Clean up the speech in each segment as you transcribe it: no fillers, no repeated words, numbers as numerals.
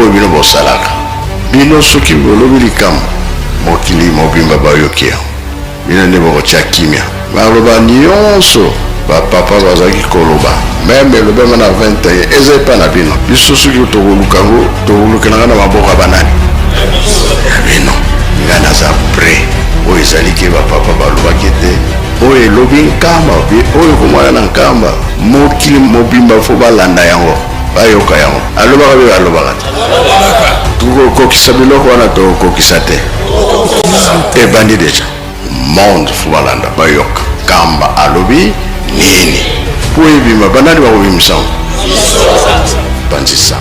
Oyo bino bosalaka. Bino soki bolobi likambo, mokili mobimba bayoki yango. Bino nde bokotia kimia. Maloba nionso ba papa bazalaki koloba meme elobama na 21 eza epa na bino. Biso soki tokoluka yango tokolukelanga na maboko ya banani? Ya bino. Nga naza près. Oyo ezali ke ba papa balobaki ete oyo elobi Nkamba oyo ekomwana na Nkamba mokili mobimba fo balanda yango. Bayoka yango. Alobaka mpe alobaka te. Tokokokisa biloko wana tokokokisa te. Ebandi deja. Monde fo balanda bayoka. Kamba alobi nini? Mpo ebima banani bakobimisa yango? Panzisa.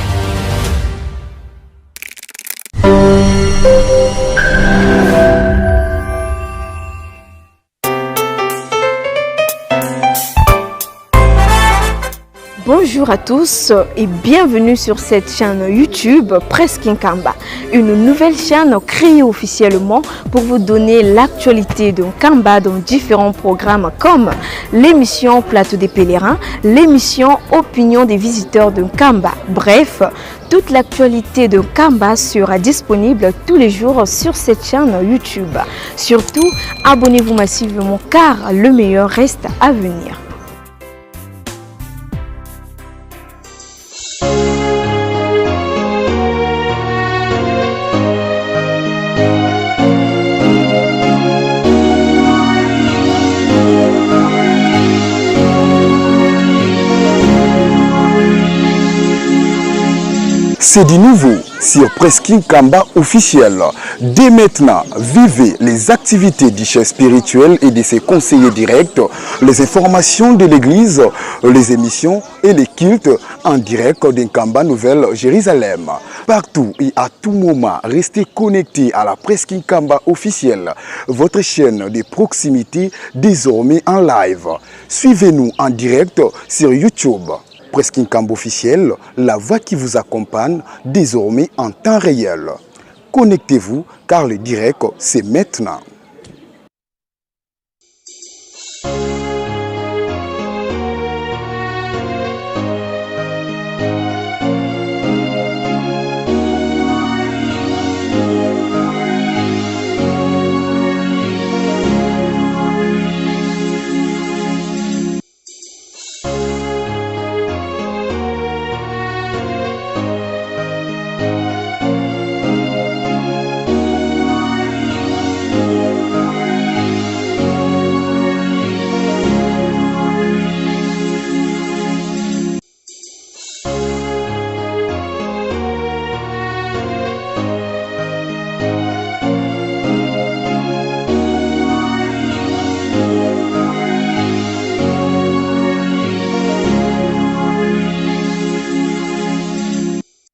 Bonjour à tous et bienvenue sur cette chaîne YouTube Presque Nkamba, une nouvelle chaîne créée officiellement pour vous donner l'actualité de Nkamba dans différents programmes comme l'émission Plateau des pèlerins, l'émission Opinion des visiteurs de Nkamba. Bref, toute l'actualité de Nkamba sera disponible tous les jours sur cette chaîne YouTube. Surtout, abonnez-vous massivement car le meilleur reste à venir. C'est du nouveau sur Presqu'île Kamba officiel. Dès maintenant, vivez les activités du chef spirituel et de ses conseillers directs, les informations de l'église, les émissions et les cultes en direct d'Nkamba Nouvelle Jérusalem. Partout et à tout moment, restez connectés à la Presqu'île Kamba officielle, votre chaîne de proximité désormais en live. Suivez-nous en direct sur YouTube. Presqu'île Kamba officiel, la voix qui vous accompagne désormais en temps réel. Connectez-vous car le direct, c'est maintenant.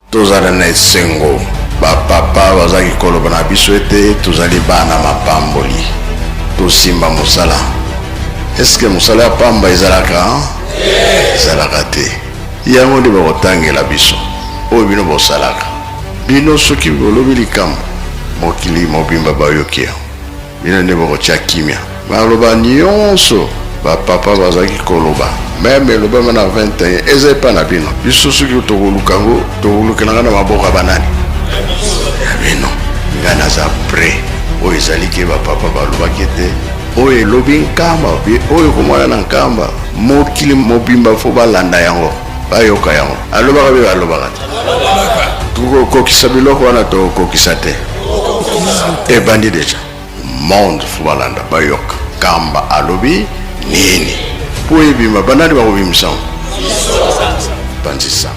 Tozala na esengo, ba papa bazalaki koloba na biso ete tozali bana mapamboli. Tosimba mosala. Est-ce que mosala ya pamba ezalaka? Ezalaka te. Yango nde bakotangela biso oyo bino bosalaka. Bino soki bolobi likambo, mokili mobimba bayoki yango. Bino nde bokotia kimia. Maloba nionso ba papa bazalaki koloba meme elobama na 21 eza epa na bino. Biso soki tokoluka yango tokolukelanga na maboko ya banani? Ya bino. Nga naza près. Oyo ezali ke ba papa balobaki ete oyo elobi Nkamba oyo ekomwana na Nkamba mokili mobimba fo balanda yango bayoka yango. Alobaka mpe balobaka te. Tokokokisa biloko wana tokokokisa te. Ebandi deja. Monde fo balanda bayoka. Kamba alobi nini? Po ebima banani bakobimisa yango? Panzisa.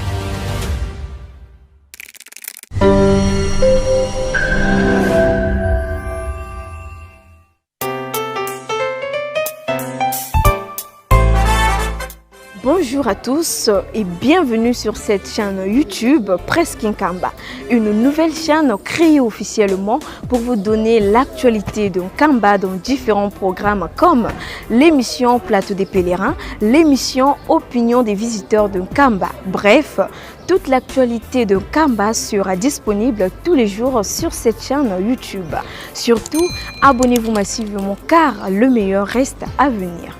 Bonjour à tous et bienvenue sur cette chaîne YouTube Presque Nkamba, une nouvelle chaîne créée officiellement pour vous donner l'actualité de Nkamba dans différents programmes comme l'émission Plateau des pèlerins, l'émission Opinion des visiteurs de Nkamba. Bref, toute l'actualité de Nkamba sera disponible tous les jours sur cette chaîne YouTube. Surtout, abonnez-vous massivement car le meilleur reste à venir.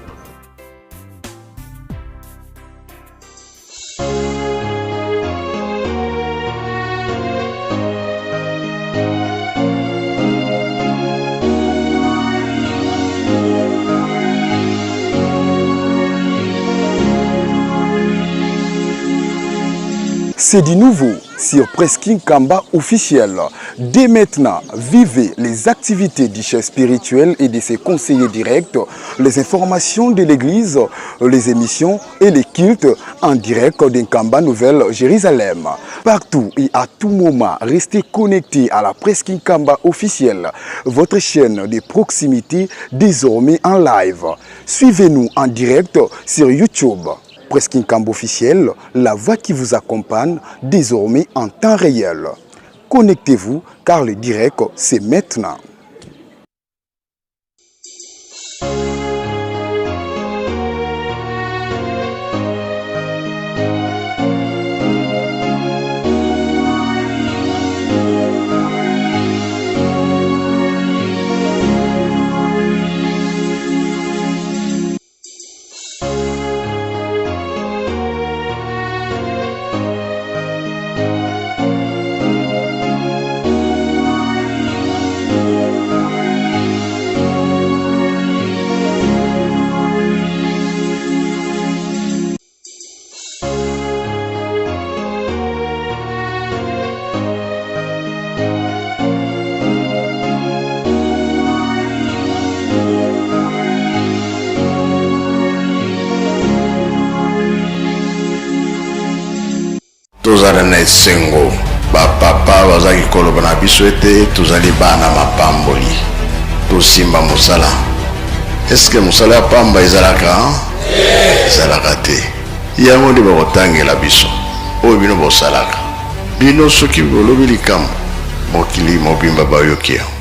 C'est du nouveau sur Presking Kamba officiel. Dès maintenant, vivez les activités du chef spirituel et de ses conseillers directs, les informations de l'église, les émissions et les cultes en direct d'Nkamba Nouvelle Jérusalem. Partout et à tout moment, restez connectés à la Presking Kamba officielle, votre chaîne de proximité désormais en live. Suivez-nous en direct sur YouTube. Presking Kamba officiel, la voix qui vous accompagne désormais en temps réel. Connectez-vous car le direct, c'est maintenant. Tozala na esengo, bapapa bazalaki koloba na biso ete tozali bana mapamboli, tosimba mosala. Eske mosala ya pamba ezalaka? Ezalaka te. Yango nde bakotangela biso oyo bino bosalaka. Bino soki bolobi likambo, mokili mobimba bayoki yango.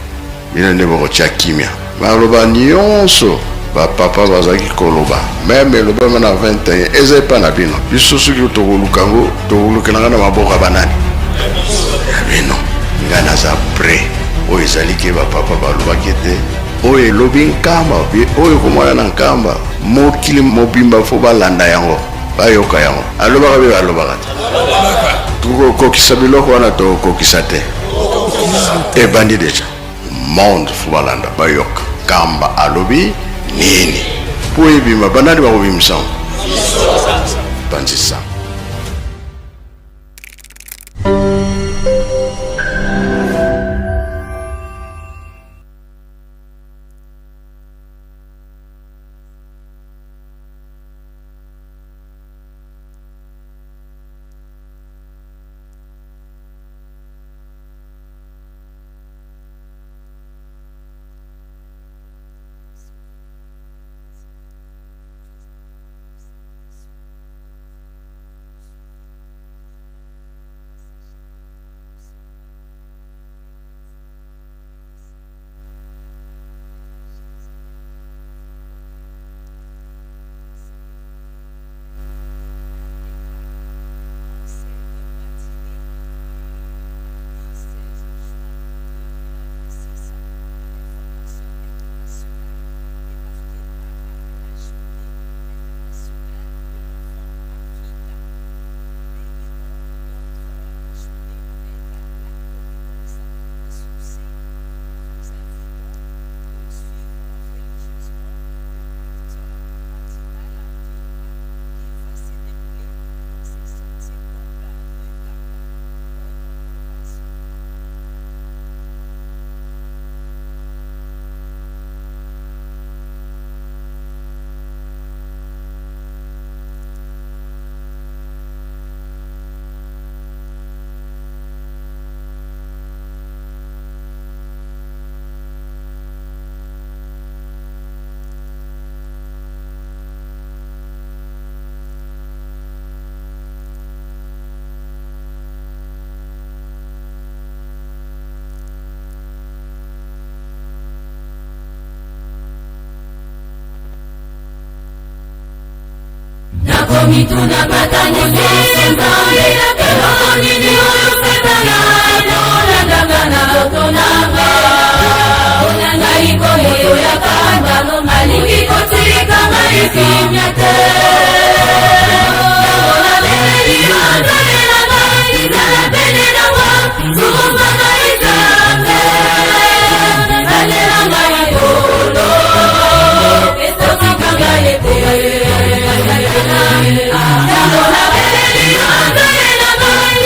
Bino nde bokotia kimia. Maloba nyonso bapapa bazalaki koloba, meme elobama na 21, eza epa na bino. Biso soki tokoluka yango, tokolukelanga na maboko ya banani? Ya bino. Ngai naza prêt. Oyo ezali ke bapapa balobaki ete oyo elobi Nkamba, oyo ekomona na Nkamba, mokili mobimba fo balanda yango, bayoka yango. Alobaka mpe balobaka te. Tokokokisa biloko wana, tokokokisa te. Ebandi deja. Monde fo balanda, bayoka Nkamba alobi nini mpo ebima. Banani bakobimisa yango? Panzisa. Nakomituna makanisi Nzambe, eloko nini oyo Satana akolandanga na nzoto na nga? Mpona ngai komoto ya kanda alingi kotika ngai kimia te. Yango nabeleli yo, Nzambe na ngai, zala pene na nga, sukisa ngai Nzambe, batela ngai kolo, totika ngai te. Yango nabeleli yo, Nzambe na ngai.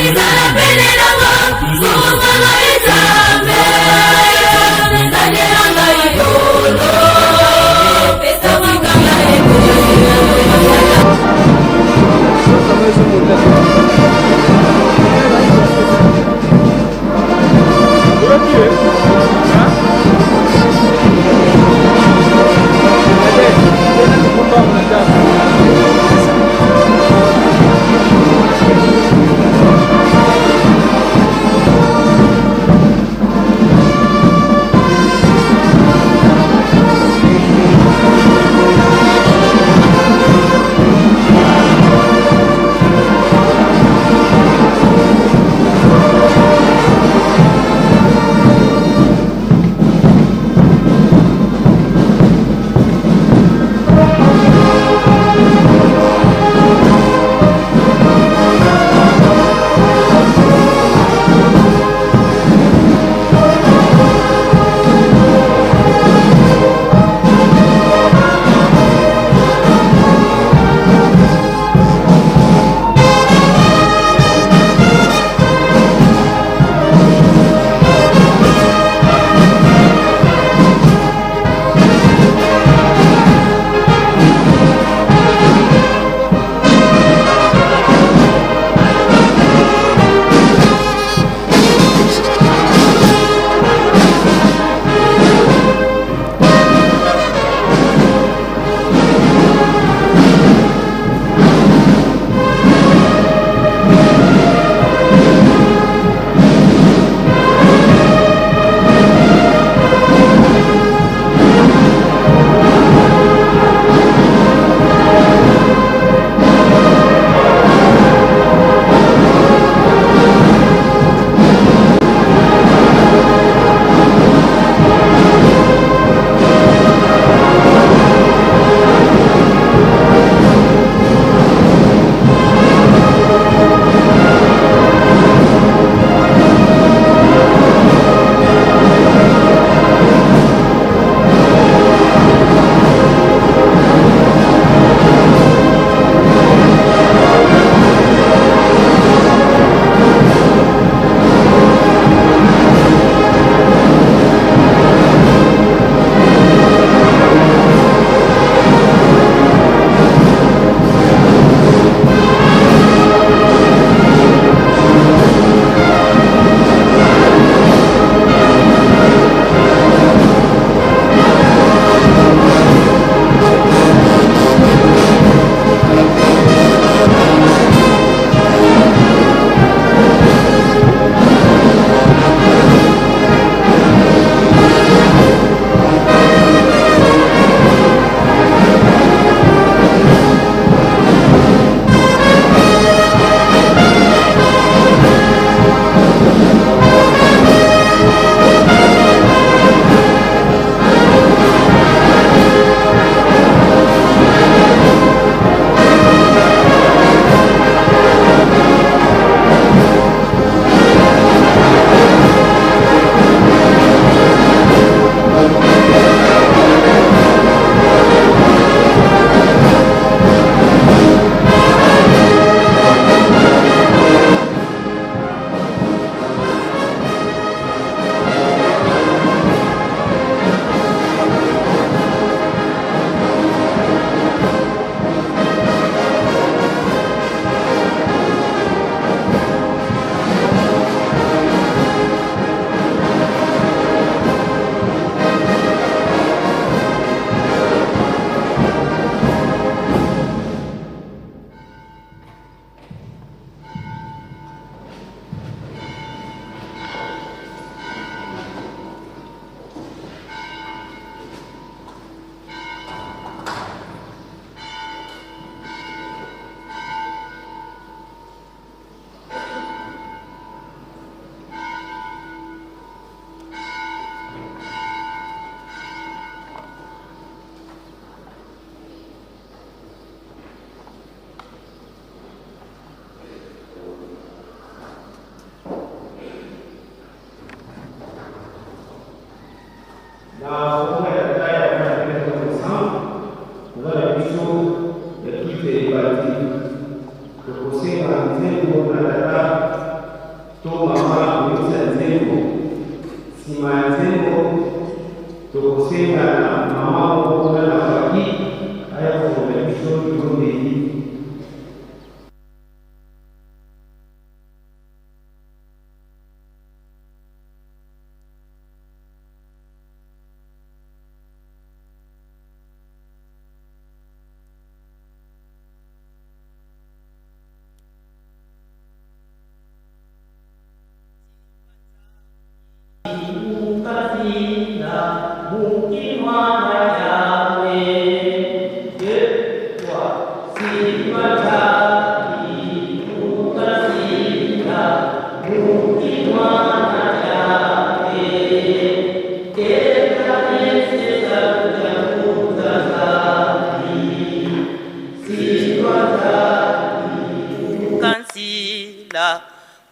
Kansila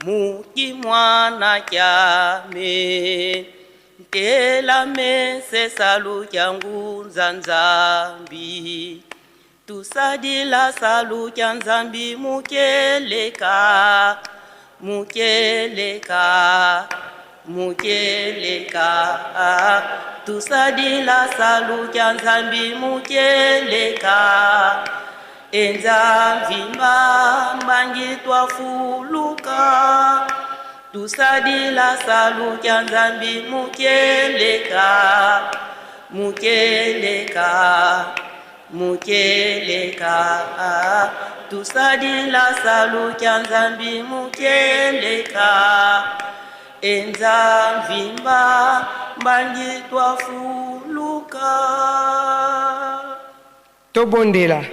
muki mwana kyame ntelame sesalu kya ngunza nzambi tusadila salu kya nzambi mukeleka mukeleka mukeleka tusadila salu kya nzambi mukeleka enzambi mbangi twafuluka tusadila salu kya nzambi mukeleka mukeleka mukeleka tusadila salu kya nzambi mukeleka enzambi mbangi twafuluka. Tobondela.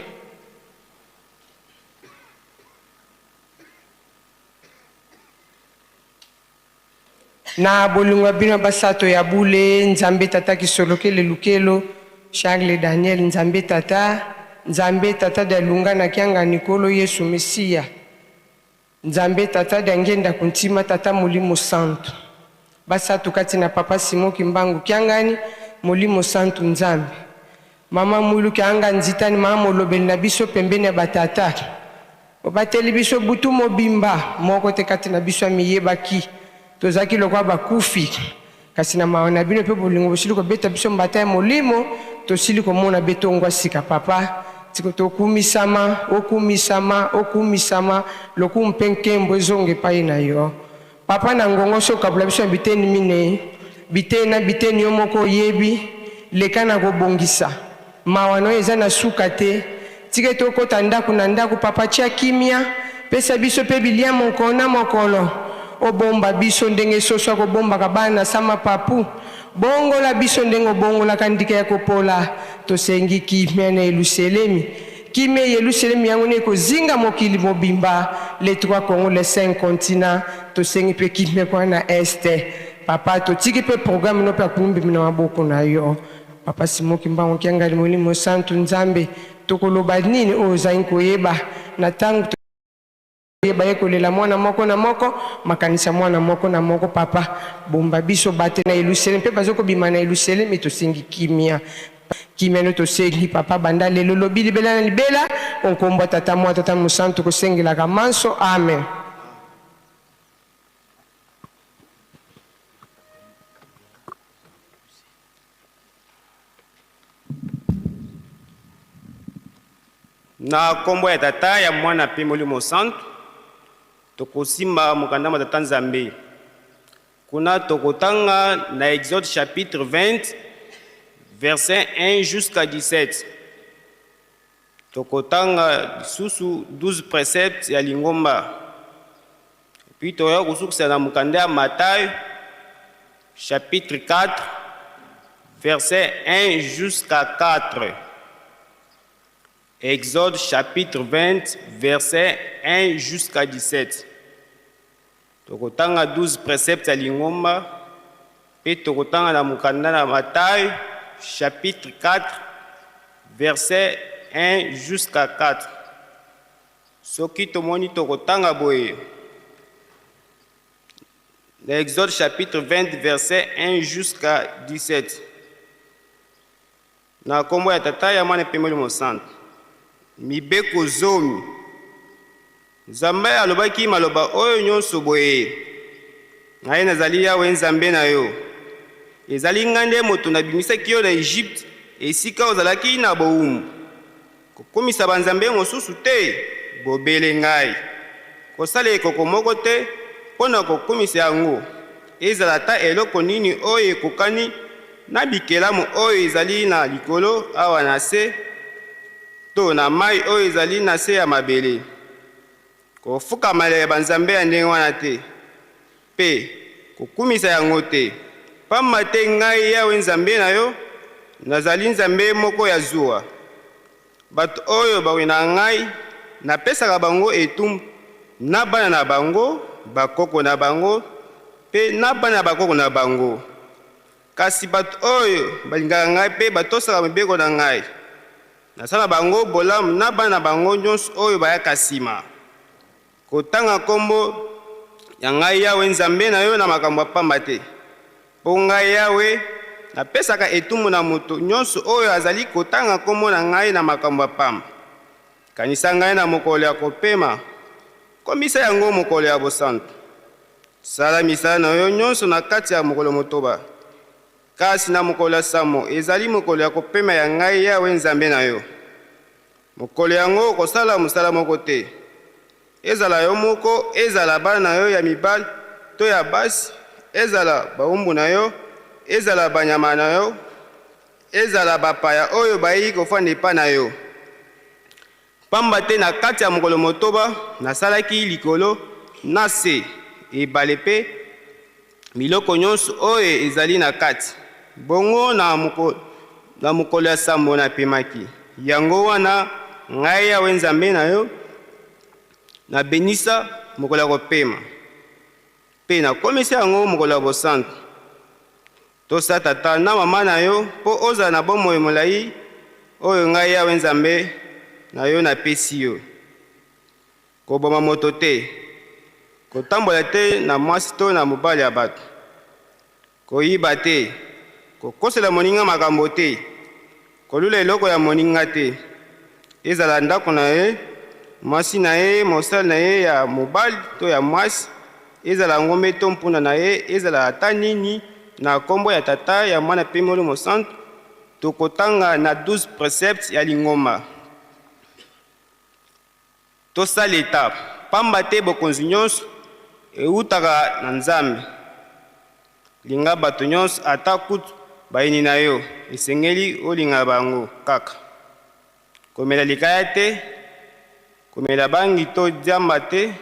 Na bolingo ya bino basato ya bule Nzambe tata kisolokele lukelo Charles Daniel Nzambe tata Nzambe tata da lunga na kianga nikolo Yesu Mesia Nzambe tata da ngenda kuntima tata molimo santu basato kati na papa Simon Kimbangu kiangani molimo santu Nzambe mama mulu kianga nzitani mama molobeli na biso pembeni ya batata obateli biso butu mobimba moko te kati na biso amiyebaki tozalaki lokola bakufi kasi na mawa na bino mpe bolingo bosili kobeta biso mbata ya molimo tosili komona betongwa sika papa tiko tokumisama okumisama okumisama lokumu mpe nkembo ezonga epai na yo papa na ngongo so okabula biso ya biteni minei biteni na biteni yo moko oyebi leka na kobongisa mawa na oyo eza na suka te tika ete okota ndako na ndako papa tia kimia pesa biso mpe bilia mokolo na mokolo obomba biso ndenge soso akobombaka bana na sama papu bongola biso ndenge obongolaka ndika ya kopola tosengi kimia na Yelusalemi kimia Yelusalemi yango nde ekozinga mokili mobimba les trois Congo les cinq continents tosengi mpe kimia kuna na este papa totiki mpe programme no mpe akumbimi na maboko na yo papa Simon Kimbangu Kiangani molimo santu Nzambe tokoloba nini oyo ozangi koyeba na ntango yeba ye kolela mwana moko na moko makanisa mwana moko na moko papa bomba biso bate na Yelusalemi mpe baza kobima na Yelusalemi tosengi kimia kimia no tosengi papa banda lelo lobi libela na libela onkombo tata mwa tata mosantu kosengelaka manso amen. Na nkombo ya tata ya mwana mpe molimo santu tokosimba mokanda mwa tata Nzambe kuna tokotanga na Exode chapitre 20 verset 1 jusqu'à 17 tokotanga lisusu 12 préceptes ya lingomba puis toya kosukisa na mokanda ya Matthieu chapitre 4 verset 1 jusqu'à 4. Exode chapitre 20 verset 1 jusqu'à 17 tokotanga 12 préceptes ya lingomba mpe tokotanga na mokanda na Matthieu chapitre 4 verset 1 jusqu'à 4. Soki tomoni tokotanga boye na Exode chapitre 20 verset 1 jusqu'à 17 na nkombo ya tata ya mwana mpe molimo santu. Mibeko zomi. Nzambe alobaki maloba oyo nyonso boye: ngai nazali Yawe Nzambe na yo, ezali ngai nde moto nabimisaki yo na Egypte esika ozalaki na bowumbu. Kokumisa banzambe mosusu te bobele ngai, kosala ekoko moko te mpo na kokumisa yango, ezala ata eloko nini oyo ekokani na bikelamu oyo ezali na likolo awa na se to na mai oyo ezali na se ya mabele. Kofukamela ya banzambe ya ndenge wana te mpe kokumisa yango te, pamba te ngai Yawe Nzambe na yo nazali Nzambe moko ya zuwa. Bato oyo bawina ngai napesaka bango etumbu na bana na bango bakoko na bango mpe na bana ya bakoko na bango. Kasi bato oyo balingaka ngai mpe batosaka mibeko na ngai, nasala bango bolamu na bana na bango nyonso oyo bayaka nsima. Kotanga nkombo ya ngai Yawe Nzambe na yo na makambo ya pamba te, mpo ngai Yawe napesaka etumbu na moto nyonso oyo azali kotanga nkombo na ngai na makambo ya pamba. Kanisa ngai na mokolo ya kopema, komisa yango mokolo ya bosantu. Sala misala na yo nyonso na kati ya mokolo motoba, kasi na mokolo ya sambo ezali mokolo ya kopema ya ngai Yawe Nzambe na yo. Mokolo yango okosala mosala moko te, ezala yo moko, ezala bana na yo ya mibali to ya basi, ezala bawumbu na yo, ezala banyama na yo, ezala bapaya oyo bayei kofanda epai na yo. Pamba te na kati ya mokolo motoba nasalaki likolo na se, ebale mpe biloko nyonso oyo ezali na kati. Bongo na na mokolo ya sambo napemaki. Yango wana ngai Yawe Nzambe na yo nabenisa mokolo ya kopema mpe nakomisa yango mokolo ya bosantu. Tosa tata na mama na yo mpo ozala na bomoi molai oyo ngai Yawe Nzambe na yo napesi yo. Koboma moto te, kotambola te na mwasi to na mobali ya bato, koyiba te, kokosela moninga makambo te, kolula eloko ya moninga te, ezala ndako na ye, mwasi na ye, mosali na ye ya mobali to ya mwasi, ezala ngombe to mpunda na ye, ezala ata nini, na nkombo ya Tata, ya Mwana mpe Molimo Mosantu. Tokotanga na 12 preceptes ya lingomba. Tosala eta, pamba te bokonzi nyonso eutaka na Nzambe. Linga bato nyonso, ata kutu bayini na yo, esengeli olinga bango kaka. Komela likaya te, komela bangi to diamba te,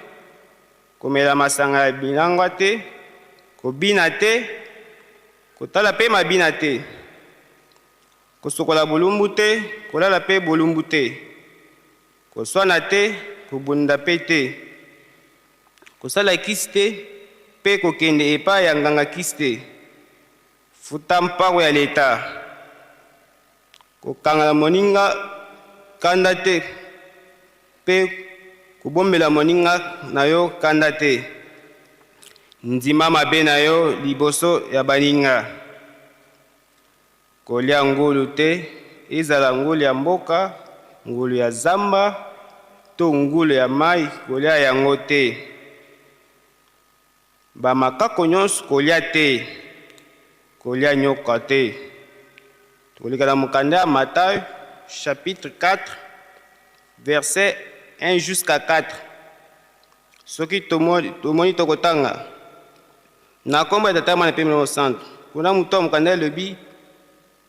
komela masanga ya bilangwa te, kobina te, kotala mpe mabina te, kosukola bolumbu te, kolala mpe bolumbu te, koswana te, kobunda mpe te, kosala kisi te mpe kokende epai ya nganga kisi te, futa mpako ya leta, kokanga na moninga kanda te mpe kobombela moninga na yo kanda te, ndima mabe na yo liboso ya baninga, kolia ngulu te, ezala ngulu ya mboka, ngulu ya zamba to ngulu ya mai, kolia yango te. Bamakako nyonso kolia te, kolia nyoka te. Tokoleka na mokanda ya Matayo chapitre 4 verset 1 jusqu'à 4. Soki tomoni tokotanga na nkombo ya Tata, Mwana mpe Molimo Santu. Kuna moto ya mokanda elobi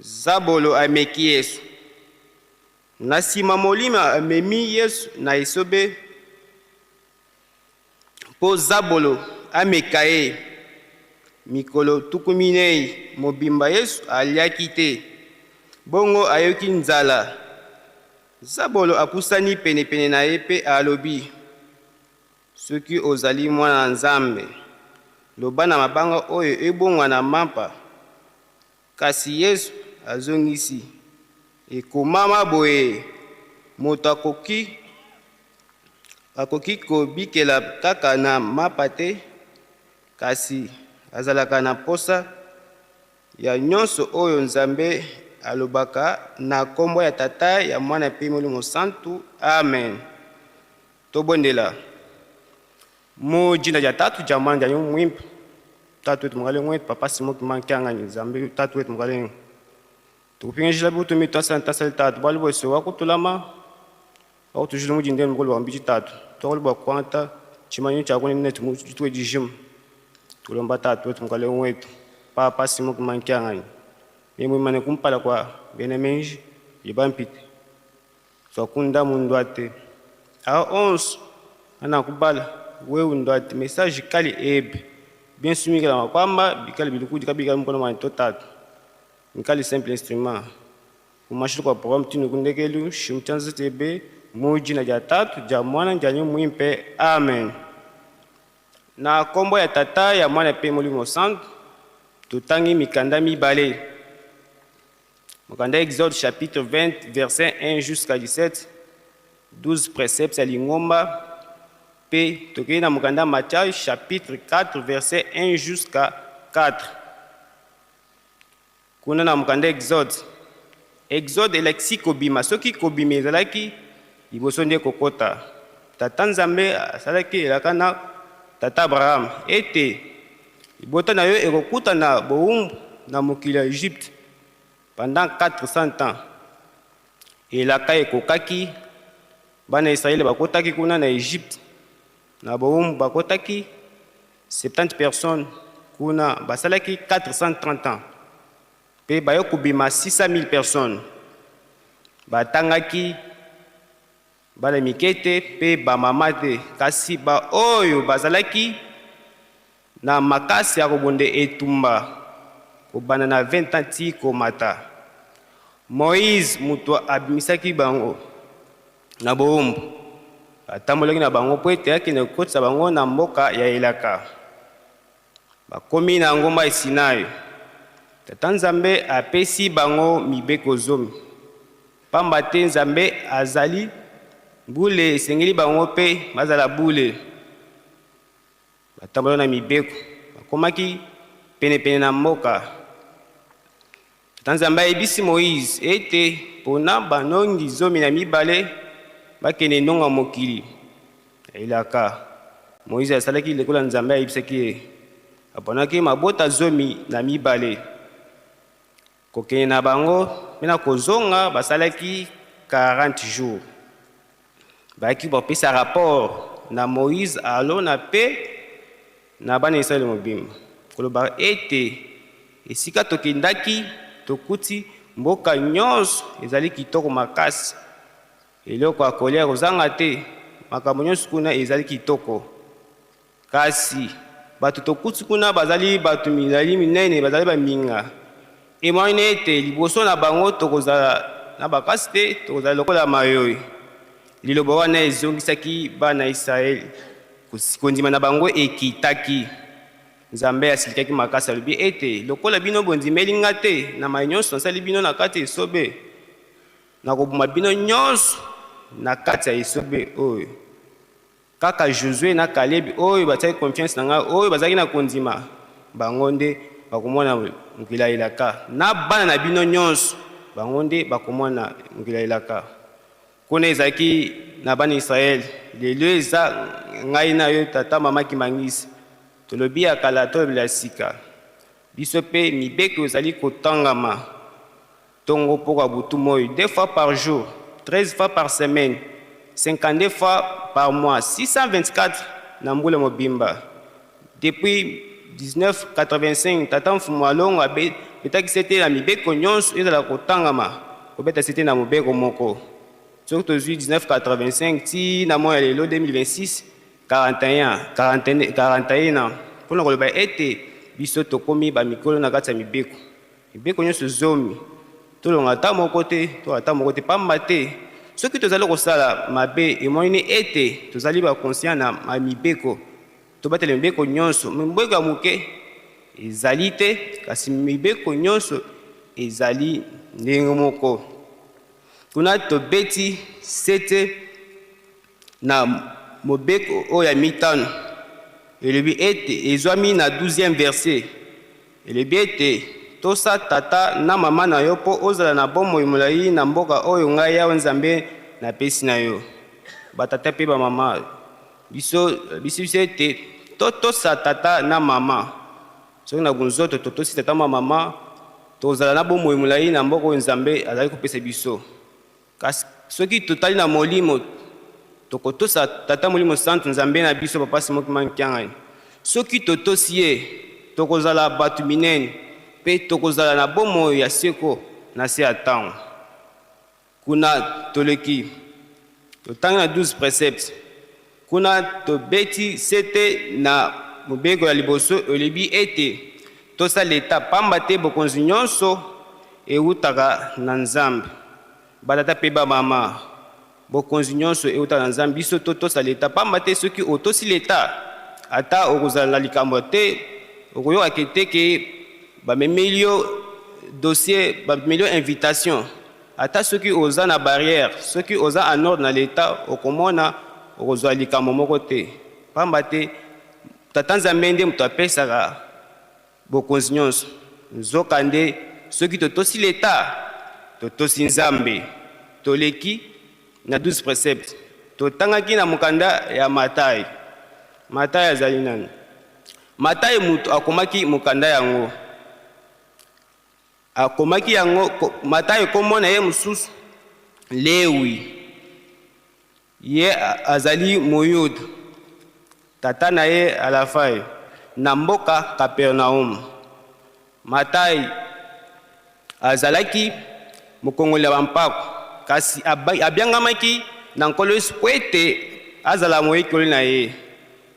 zabolo ameki Yesu. Na nsima molimo amemi Yesu na esobe mpo zabolo ameka ye. Mikolo 40 mobimba Yesu aliaki te, bongo ayoki nzala. Zabolo apusani penepene na ye mpe alobi: soki ozali mwana na Nzambe, loba na mabanga oyo ebongwana mampa. Kasi Yesu azongisi: ekomama boye, moto akoki kobikela kaka na mapa te, kasi azalaka na posa ya nyonso oyo Nzambe alobaka na nkombo ya Tata, ya Mwana mpe Molimo Santu. Amen. Tobondela mu jina lya Tatu, lya Mwana, lya Nyuma Mwimpe. Tatu wetu mukalenge wetu, Papa Simon Kimbangu Kiangani, Nzambe Tatu wetu mukalenge, tukupingishila butumi twasala ntasali Tatu bwalu bwese wakutulama wakutujila mudindeni mukulu wa mbiji Tatu twakulu bwa kuangata chimanyi cha kuni netu mutwe dijima. Tulomba Tatu wetu mukalenge wetu, Papa Simon Kimbangu Kiangani, memwimane kumpala kwa bena menji libampite twakunda mundu ate awa onso anakubala wewe ndo ate message kali ebe bien sumikila makwamba bikali bilikudi kabikali mkono mwa to Tatu mikali simple instrument kumashili kwa programme tinu kundekelu shimchanza tebe muji na ja Tatu, ja Mwana, ja Nyuma Mwimpe. Amen. Na nkombo ya Tata, ya Mwana mpe Molimo Santu, totangi mikanda mibale. Mokanda Exode chapitre 20 verset 1 jusqu'à 17, 12 préceptes ya lingomba, mpe tokei na mokanda Matthieu chapitre 4 verset 1 jusqu'à 4. Kuna na mokanda Exode, Exode elakisi kobima. Soki kobima ezalaki liboso nde kokota. Tata Nzambe asalaki elaka na tata Abraham ete libota na yo ekokuta na bowumbu na mokili ya Egypte pendant 400 ans. Elaka ekokaki, bana Israele bakotaki kuna na Egypte na bowumbu, bakotaki 70 personnes kuna, basalaki 430 ans mpe baye kobima 600 000 personnes. Batangaki bana mike te mpe bamama te, kasi baoyo bazalaki na makasi ya kobonde etumba kobanda na 20 ans ti komata. Moïse moto abimisaki bango na bowumbu, atambolaki na bango mpo ete akende kokotisa bango na mboka ya elaka. Bakomi na ngomba ya Sinai. Tata Nzambe apesi bango mibeko zomi, pamba te Nzambe azali bule, esengeli bango mpe bazala bule. Batambolaki na mibeko, bakomaki penepene na mboka. Tata Nzambe ayebisi Moïse ete mpona banongi 12 bakende ndonga mokili elaka. Moïse asalaki lokola Nzambe ayebisaki ye, aponaki mabota 12 kokende na bango mpe na kozonga. Basalaki 40 jours, bayaki bapesa rapport na Moïse, Alona mpe na bana Israele mobimba, koloba ete esika tokendaki, tokuti mboka nyonso ezali kitoko makasi, eloko ya kolia kozanga te, makambo nyonso kuna ezali kitoko. Kasi bato tokuti kuna bazali bato mizali minene, bazali baminga. Emoni ete liboso na bango tokozala na bakasi te, tokozala lokola mayoi. Liloba wana ezongisaki bana Israele, kondima na bango ekitaki. Nzambe asilikaki makasi, alobi ete lokola bino bondimeli nga te na mai nyonso nasali bino na kati ya esobe, nakoboma bino nyonso na kati ya esobe oyo. Kaka Josue na Kalebi oyo batiaki confiance na ngai, oyo bazalaki na kondima, bango nde bakomona mokili ya elaka. Na bana na bino nyonso, bango nde bakomona mokili ya elaka. Kuna ezalaki na bana Israele, lelo eza ngai na yo, tata mama Kimangisi. Tolobi ya kala, tolobela ya sika. Biso mpe mibeko ezali kotangama tongo, pokwa, butu, moi, deux fois par jour, 13 fois par semaine, 52 fois par mois, 624 na mbula mobimba. Depuis 1985, tata Mfumu Alongo abetaki sete na mibeko nyonso ezala kotangama, kobeta sete na mobeko moko. Soki tozwi 1985 ti na moi ya lelo 2026, 41 41 41 ans, mpona koloba ete biso tokomi bamikolo na kati ya mibeko. Mibeko nyonso zomi, tolonga ata moko te, to ata moko te, pamba te soki tozali kosala mabe, emonini ete tozali baconscient na mibeko. Tobatela mibeko nyonso. Mibeko ya moke ezali te, kasi mibeko nyonso ezali ndenge moko. Kuna tobeti sete na mobeko oyo ya mitano, elobi ete ezwami na 12e verset, elobi ete tosa tata na mama na yo mpo ozala na bomoi molai na mboka oyo ngai Yawe Nzambe napesi na yo. Batata mpe bamama, biso biso biso ete totosa tata na mama. Soki na bunzoto totosi tata na mama, tozala na bomoi molai na mboka oyo Nzambe azali kopesa biso. Kasi soki totali na molimo, tokotosa tata Molimo Santu Nzambe na biso, Papa Simon Kimbangu Kiangani. Soki totosi ye, tokozala bato minene mpe tokozala na bomoi ya seko na se ya ntango. Kuna toleki, totangi na 12 préceptes. Kuna tobeti sete na mobeko ya liboso, elobi ete tosala leta, pamba te bokonzi nyonso ewutaka na Nzambe. Batata mpe bamama, bokonzi nyonso ewutaka na Nzambe. Biso totosa leta, pamba te soki otosi leta, Ata okozala na likambo te, okoyoka ke te ke bamemeli yo dossier, bamemeli yo invitation. Ata soki oza na barrière, soki oza en ordre na l'Etat, okomona okozwa likambo moko te. Pamba te Tata Nzambe nde moto apesaka bokonzi nyonso. Nzokande soki totosi l'Etat, totosi Nzambe, toleki na 12 preceptes. Totangaki na mokanda ya Matai. Matai azali nani? Matai moto akomaki mokanda yango. Akomaki yango, Matai kombo na ye mosusu Lewi. Ye azali Moyuda. Tata na ye Alafai, na mboka Kapernaum. Matai azalaki mokongoli ya bampako, kasi abiangamaki na Nkolo Yesu mpo ete azala moyekoli na ye.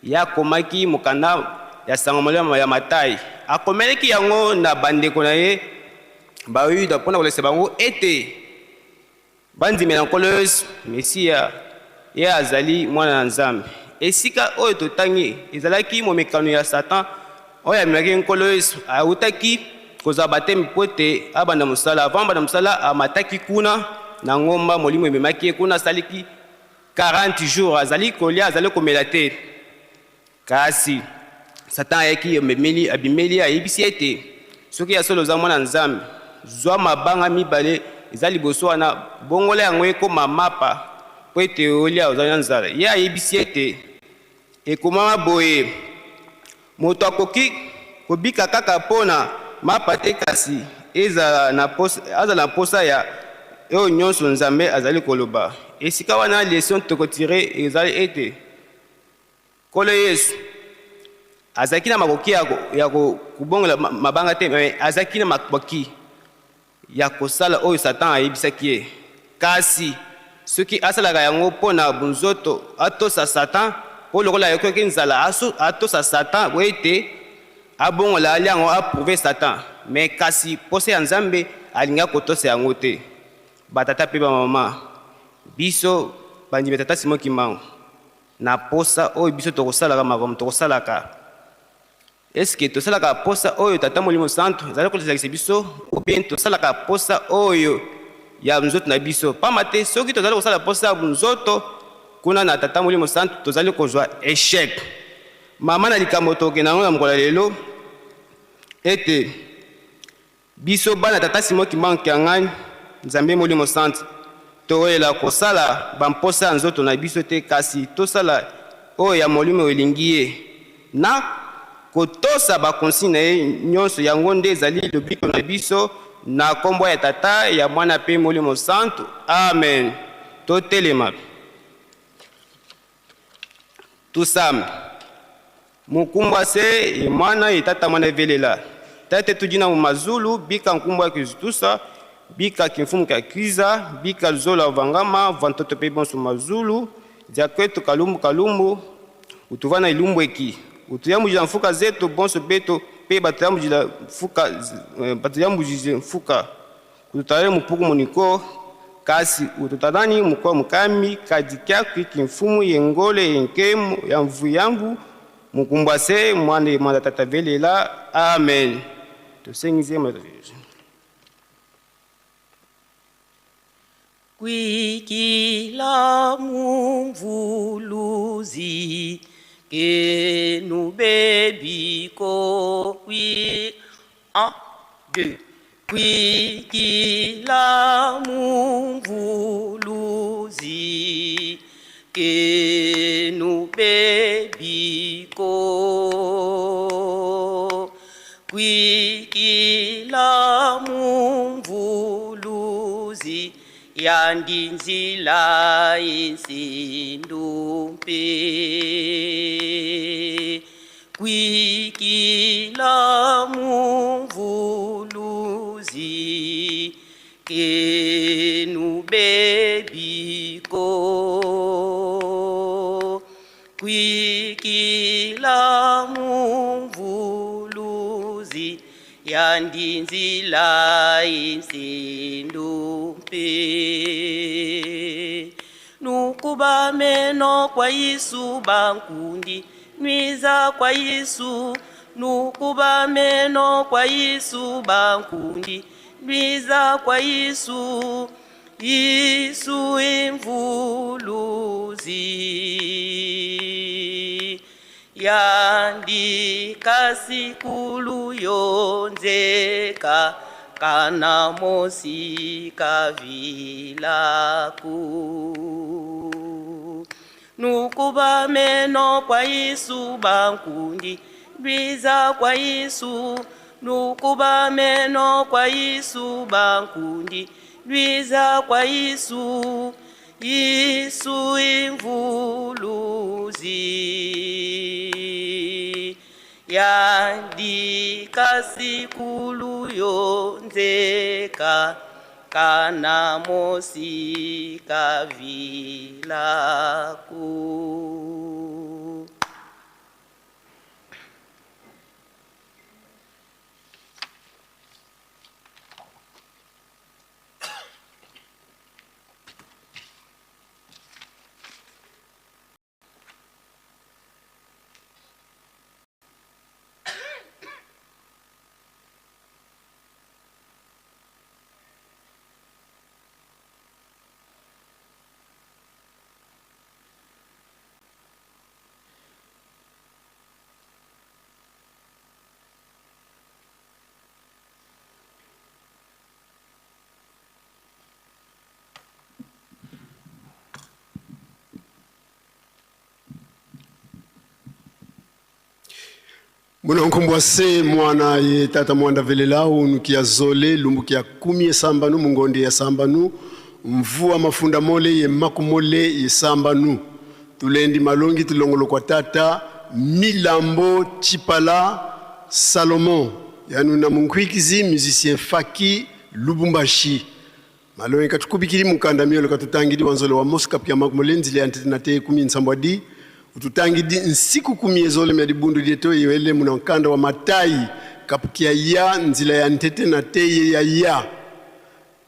Ye akomaki mokanda ya Sango Malamu ya Matai. Akomelaki yango na bandeko na ye Bayuda mpo na kolakisa bango ete bandimela Nkolo Yesu Mesiya, ye azali Mwana na Nzambe. Esika oyo totangi ezalaki momekano ya Satan oyo amemaki Nkolo Yesu. Awutaki kozwa bateme mpo ete abanda mosala. Avant abanda mosala, amataki kuna na ngomba, Molimo ememaki ye kuna, asaliki 40 jours azali kolia, azali komela te. Kasi Satan ayaki, amemeli, abimeli ye, ayebisi ye ete, Soki ya solo oza Mwana Nzambe, zwa mabanga mibale eza liboso wana, bongola yango ekoma mapa, mpo ete olia, ozali na nzala. Ye ayebisi ye ete, Ekomama boye, Moto akoki kobika kaka mpo na mapa te, kasi ezala na posa, azala na posa ya oyo nyonso Nzambe azali koloba. Esika wana leçon toko tirer ezali ete Nkolo Yesu azalaki na makoki ya kobongola mabanga te, mais azalaki na makoki ya kosala oyo Satan ayebisaki ye. Kasi soki asalaka yango mpo na bonzoto, atosa Satan, mpo lokola ayokaki nzala, atosa Satan po ete abongola alia yango, a prouver Satan. Mais kasi posa ya Nzambe alingaki kotosa yango te. Ba tata mpe ba mama, biso bandimi ya Tata Simon Kimbangu, na posa oyo biso tokosalaka makambo tokosalaka, est ce que tosalaka posa oyo Tata Molimo Santu azali kolakisa biso ou bien tosalaka posa oyo ya nzoto na biso? Pamba te soki tozali kosala posa ya nzoto kuna na Tata Molimo Santu tozali kozwa echec. Mama na likambo tokokende yango na mokolo ya lelo ete Biso bana Tata Simon Kimbangu Kiangani, Nzambe Molimo Santu, towelela kosala ba mposa ya nzoto na biso te, kasi tosala oyo ya Molimo elingi ye, na kotosa ba consigne na ye nionso. Yango nde ezali lobiko na biso, na kombo ya Tata, ya Mwana pe Molimo Santu. Amen. Totelema. Tusame. Mukumbwa se ye mwana ye tata mwana evelela tate tudi na mu mazulu bika nkumbwa ya kizitusa bika kimfumu kya kiza bika luzola vangama va ntoto pe bonso mazulu dia kwetu kalumbu kalumbu utuva na ilumbu eki utuyambujila mfuka zetu bonso beto pe batuyambujila mfuka batuyambujije mfuka Kututale mupuku muniko, kasi ututanani mukwa mukami kadi kyakwi kimfumu ye ngole ye nkemu ya mvuyambu mukumbwase mwana ye mwana tata velela. Amen. Tosengize mwana tata Yesu. Kwikila mumvuluzi kenu bebiko kwi 1 2 Kwikila mumvuluzi kenu bebiko Kwikila mumvuluzi yandinzila insindumpe Kwikila mumvuluzi kenu bebiko Kwikila mumvuluzi yandinzila insindumpe Nukuba meno kwa Yesu bankundi. Nwiza kwa Yesu nukuba meno kwa Yesu bankundi Nwiza kwa Yesu Yesu imvuluzi yandika sikulu yonzeka kana mosi kavilaku nukuba meno kwa Yesu bankundi lwiza kwa Yesu nukuba meno kwa Yesu bankundi lwiza kwa Yesu Yesu imvuluzi yandika sikulu yonzeka kana mosi kavilaku. Munankumbwa se mwana ye tata mwanda velela unukia zole lumbukia kumi ye sambanu mungonde ya sambanu mvua mafunda mole ye makumole ye sambanu tulendi malongi tulongolo kwa tata milambo chipala Salomon yanu na munkwikizi musicien Faki Lubumbashi malongi katukubikili mukanda miolo katutangidi wanzole wa Mosca pia makumole nzile antetenate kumi nsambwadi ututangidi nsiku kumi ezole mya dibundu dieto yewele muna nkanda wa matai kapukia ya nzila ya ntete na teye ya ya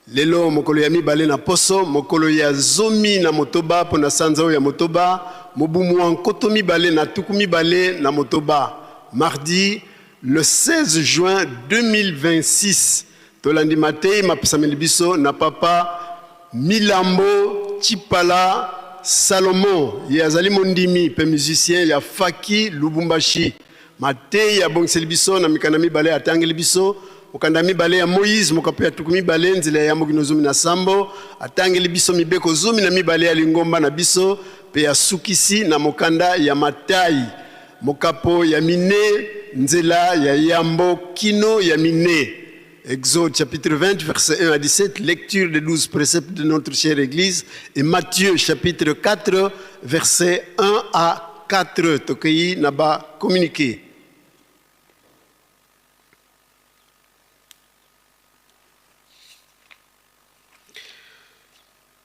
lelo mokolo ya mibale na poso mokolo ya zomi na motoba mpo na sanza oyo ya motoba mobumu wa nkoto mibale na tuku mibale na motoba mardi le 16 juin 2026 tolandi matei mapesameli biso na papa Milambo Chipala Salomon ye azali mondimi mpe musicien ya Faki Lubumbashi. Mateyi abongiseli biso na mikanda mibale atangeli biso mokanda mibale ya Moïse mokapo ya tuku mibale nzela ya yambo kino zomi na sambo atangeli biso mibeko zomi na mibale ya lingomba na biso mpe asukisi na mokanda ya Matai mokapo ya mine nzela ya yambo kino ya mine. Exode chapitre 20, verset 1 à 17, lecture des 12 préceptes de notre chère Église, et Matthieu chapitre 4, verset 1 à 4. Tokei naba communiqué.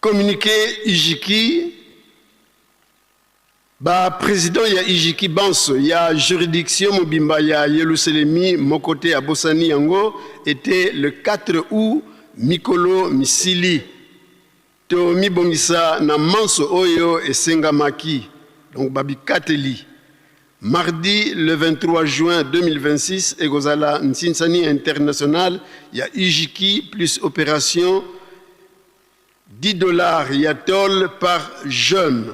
Communiqué Ijiki, Ba presidents ya Ijiki banso ya juridiction mobimba ya Yelusalemi moko te abosani yango ete le 4 aout mikolo misili. Tomibongisa na manso oyo esengamaki, donc ba bikateli. Mardi le 23 juin 2026 ekozala nsinsani internationale ya Ijiki plus operation 10 dollars ya tol par jeune.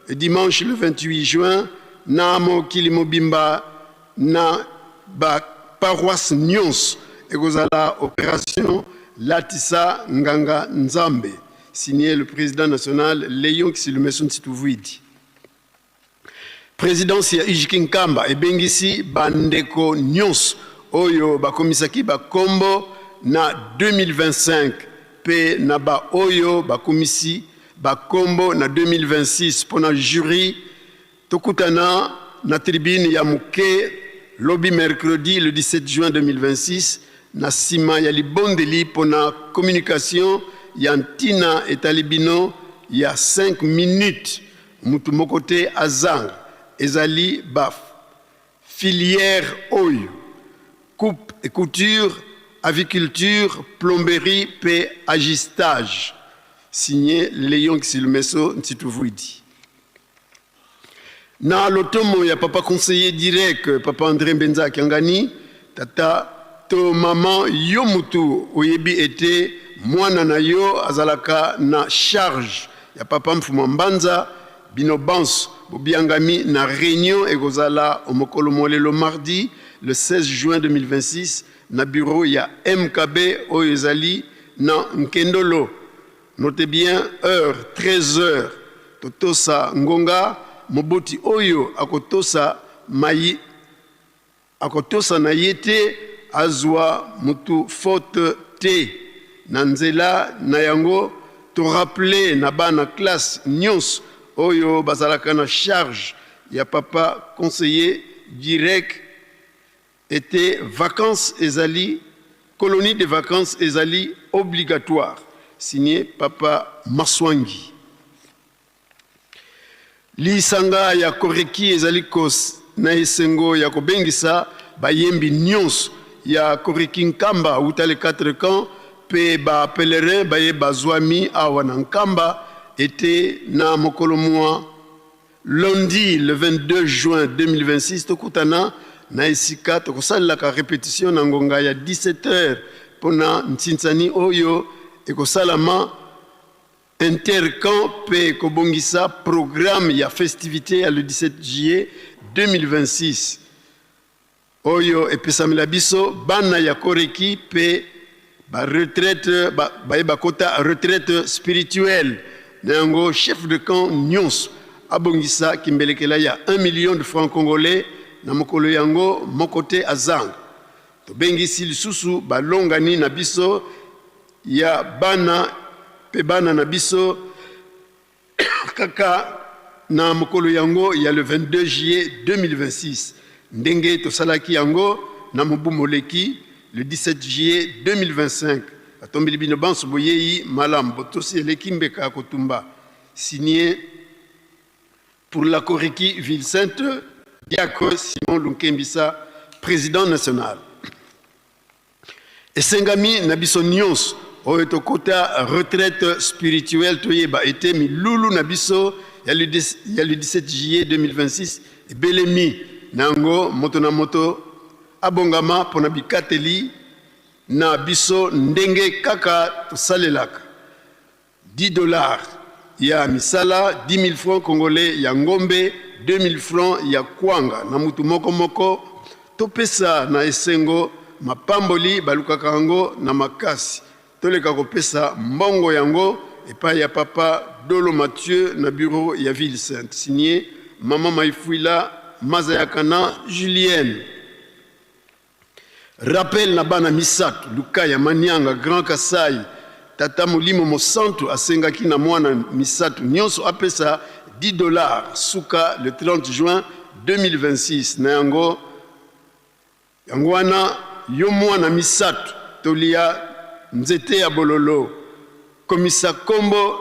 Dimanche le 28 juin na mokili mobimba na ba paroisses nionso ekozala operation latisa nganga Nzambe. Signé le president national Leon Kisilumesu Nsituvuidi. Presidence ya Ijiki Nkamba ebengisi ba ndeko nionso oyo bakomisaki ba kombo na 2025 pe na ba oyo bakomisi ba kombo na 2026 pona jury. Tokutana na tribune ya moke lobi mercredi le 17 juin 2026 na sima ya libondeli pona communication ya ntina etali bino ya 5 minutes. Mutu moko te azanga ezali ba filières oyo, coupe et couture, aviculture, plomberie pe ajustage. Signé Leon Kisilumeso Ntituvuidi. Na lotomo ya papa conseiller direct papa Andre Mbenza Kiangani, tata to maman yo mutu oyebi ete mwana na yo azalaka na charge ya papa Mfuma Mbanza, bino banso bobiangami na reunion ekozala o'mokolo mwa lelo mardi le 16 juin 2026 na bureau ya MKB oyo ezali na Nkendolo. Notez bien heure 13 heures totosa ngonga moboti oyo akotosa mayi akotosa na ye te azua mutu faute te na nzela na yango to rappeler na bana classe nionso oyo bazalaka na charge ya papa conseiller direct Ete vacances ezali colonie de vacances ezali obligatoire signe papa Maswangi. Lisanga ya Koreki ezali kos na esengo ya kobengisa bayembi nionso ya Koreki Nkamba wuta les quatre camps pe ba pèlerins baye bazuami awa na Nkamba ete na mokolo mua Lundi le 22 juin 2026 tokutana na esika tokosalelaka repetition na ngonga ya 17 heures mpo na nsinsani oyo ekosalama intercamp mpe kobongisa programme ya festivite ya le 17 juillet 2026. Oyo epesamela biso bana ya Koreki pe ba retraite ba, baye bakota retraite spirituelle. Na yango chef de camp nionso abongisa kimbelekela ya 1 million de francs congolais na mokolo yango moko te azanga. Tobengisi lisusu balongani na biso ya bana pe bana na biso Kaka na mokolo yango ya le 22 juillet 2026, ndenge tosalaki yango na mobu moleki le 17 juillet 2025, batombeli bino banso boyeyi malamu, botosi eleki mbeka ya kotumba. Signé pour la Koreki Ville Sainte, Diacre Simon Lunkembisa, President national. Esengami na biso nionso oyo tokota retraite spirituelle toyeba ete milulu na biso ya le 17 juillet 2026 ebelemi. Na yango moto na moto abongama pona bikateli na biso ndenge kaka tosalelaka. 10 dollars ya misala, 10.000 francs congolais ya ngombe, 2.000 francs ya kwanga na mutu moko moko. Topesa na esengo mapamboli balukaka yango na makasi. Toleka kopesa mbongo yango epai ya papa Dolo Mathieu na bureau ya ville sainte. Signé Maman Maifuila Mazayakana Julienne. Rappel na bana misatu, Lukaya, Manianga, Grand Kasai, Tata Molimo Mosantu asengaki na mwana misatu nionso apesa 10 dollars suka le 30 juin 2026. Na yango, yango wana yo mwana misatu tolia nzete ya bololo, komisa kombo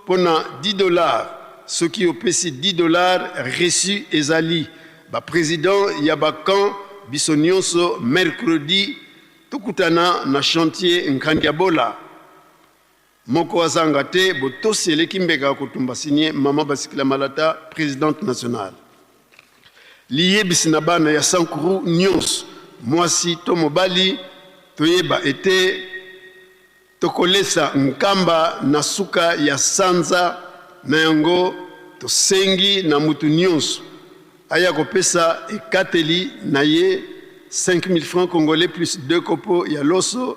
pona 10 dollars, soki opesi 10 dollars reçu ezali. Ba president ya ba camps biso nionso mercredi tokutana na chantier Nkandiabola moko azanga te botosi eleki mbeka ya kotumba signe maman Basikila Malata presidente nationale. Liyebisi na bana ya Sankuru nionso mwasi to mobali toyeba ete Tokolesa Nkamba na suka ya sanza, na yango tosengi na mutu nionso aya kopesa ekateli na ye 5000 francs congolais plus deux kopo ya loso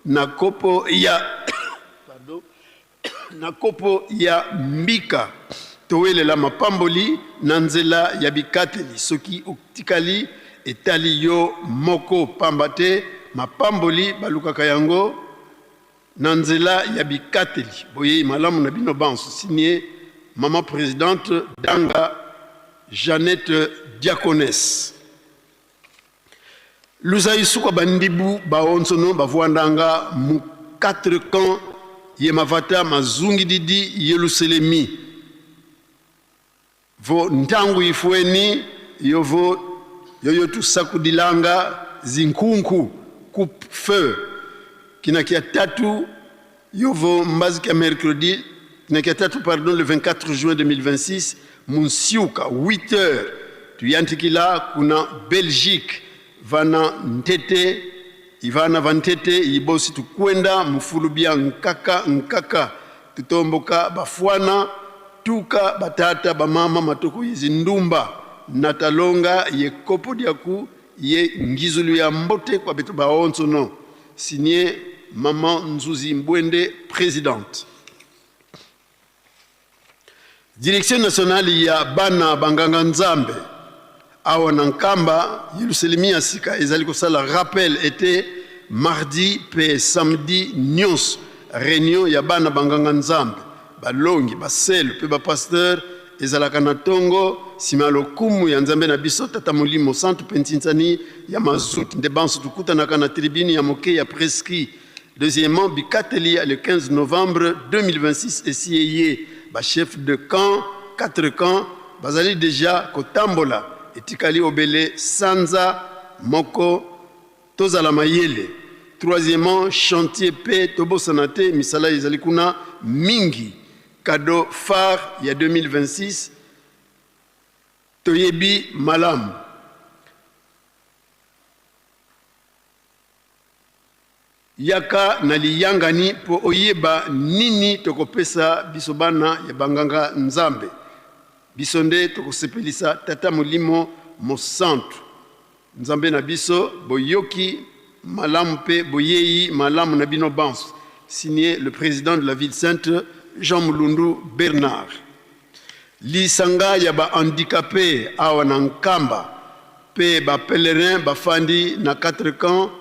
na kopo ya pardon na kopo ya mbika. Towelela mapamboli na nzela ya bikateli. Soki otikali etali yo moko, pamba te mapamboli balukaka yango na nzela ya bikateli. Boyei malamu na bino banso. Signe Maman Presidente Danga Jeannette Diaconesse. Luzayi suka bandibu baonsono bavuandanga mu quatre camps ye mavata mazungididi Yeluselemi. Vo ntangu ifweni yovo yoyo tusakudilanga zinkunku coupe feu kina kia tatu yovo mbazi kia mercredi. Na kia tatu pardon, le 24 juin 2026 munsiuka 8 heures tuyantikila kuna Belgique vana ntete ivana vantete ibosi tukwenda mufulu bia nkaka nkaka tutomboka bafwana tuka batata bamama matoko yezi ndumba na talonga ye kopo diaku ye ngizulu ya mbote kwa beto baonso no. Signé Maman Nzuzi Mbwende, présidente. Direction nationale ya bana banganga nzambe awa na Nkamba, Yelusalemi ya sika ezali kosala rappel ete mardi pe samedi nyonso réunion ya bana banganga nzambe, balongi, baselu pe ba pasteur ezalaka na tongo sima ya lokumu ya Nzambe na biso Tata Molimo Santu pe ntinsani ya mazuti nde banso tukutanaka na tribune ya moke ya prescrit. Deuxièmement, bikateli ya le 15 novembre 2026 esi eye ba chefs de camp, 4 camps bazali dejà kotambola, etikali obele sanza moko tozala mayele. Troisièmement, chantier pe tobosana te misala ezali kuna mingi. Cadeau phare ya 2026 toyebi malamu. Yaka na liyangani mpo oyeba nini tokopesa biso bana ya banganga Nzambe. Biso nde tokosepelisa Tata Molimo Mosantu, Nzambe na biso. Boyoki malamu mpe boyei malamu na bino banso. Signé le president de la ville sainte, Jean Mulundu Bernard. Lisanga ya ba handicapes awa na Nkamba mpe ba pèlerins bafandi na quatre camps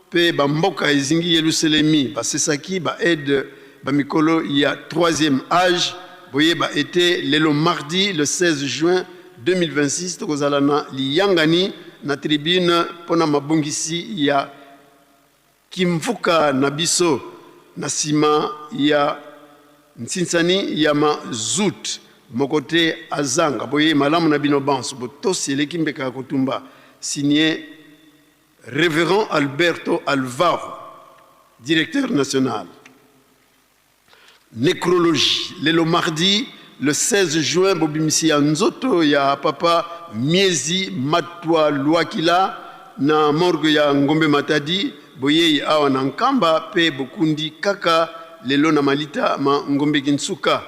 mpe ba mboka ezingi Yeluselemi basesaki ba aide ba mikolo ya troisième age. Boyeba ete lelo mardi le 16 juin 2026 tokozala na liyangani na tribune mpo na mabongisi ya Kimvuka na biso na sima ya nsinsani ya ma zout moko te azanga boyeyi malamu na bino banso botosi eleki mbeka ya kotumba signe Reverend Alberto Alvaro directeur national. Necrologie lelo mardi le 16 juin bobimisi ya nzoto ya papa Miezi Matwa Luakila na morgue ya Ngombe Matadi boyeyi awa na Nkamba pe bokundi kaka lelo na malita ma Ngombe Kinsuka.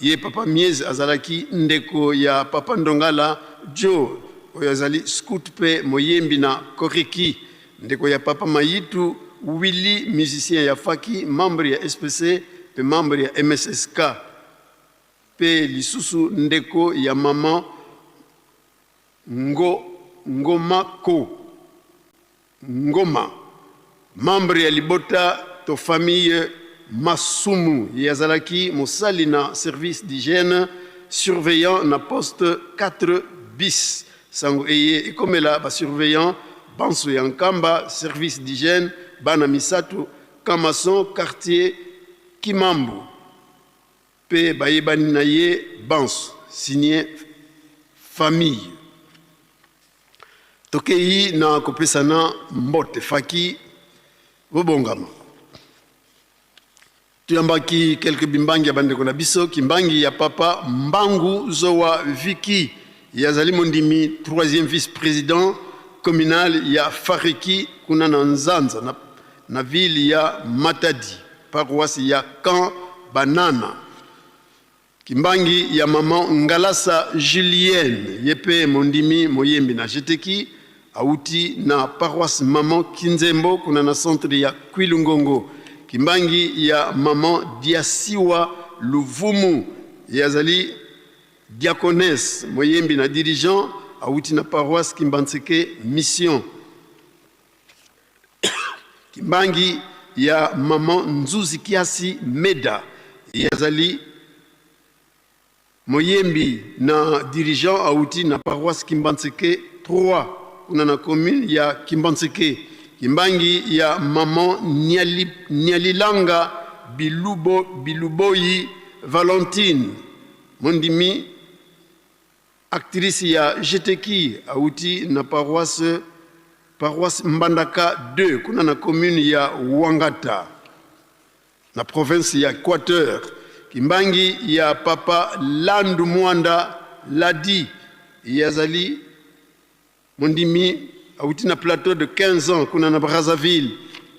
Ye papa Miezi azalaki ndeko ya papa Ndongala Joe oyo azali scout pe moyembi na Koreki. Ndeko ya papa Mayitu Willy musicien ya Faki membre ya SPC pe membre ya MSSK pe lisusu ndeko ya maman Ngo Ngoma Ko Ngoma membre ya libota to famille Masumu ye azalaki mosali na service d'hygiène surveillant na poste 4 bis. Sango eye ekomela ba surveillants banso ya Nkamba, service d'hygiène, bana misato, camp maçon, quartier Kimambu mpe bayebani na ye banso. Signe famille. Tokeyi na kopesana mbote. Faki bobongama. Toyambaki quelques bimbangi ya bandeko na biso, kimbangi ya papa Mbangu Zowa Vicky, ye azali mondimi troisième vice-president communal ya Fariki kuna na Nzanza na, na ville ya Matadi, paroisse ya Camp Banana. Kimbangi ya maman Ngalasa Julienne, ye pe mondimi moyembi na Jeteki, awuti na paroisse maman Kinzembo kuna na centre ya Kwilu-Ngongo. Kimbangi ya maman Diasiwa Luvumu, ye azali diaconesse moyembi na dirigeant, awuti na paroisse Kimbanseke Mission. Kimbangi ya maman Nzuzi Kiasi Meda, ye azali moyembi na dirigeant awuti na paroisse Kimbanseke 3 kuna na commune ya Kimbanseke. Kimbangi ya maman Niali, Nialilanga Bilubo, Biluboyi Valentine mondimi Actrice ya Jeteki awuti na paroisse paroisse Mbandaka 2 kuna na commune ya Wangata na province ya Equateur. Kimbangi ya papa Landu Mwanda Ladi, ye azali mondimi awuti na plateau de 15 ans kuna na Brazzaville.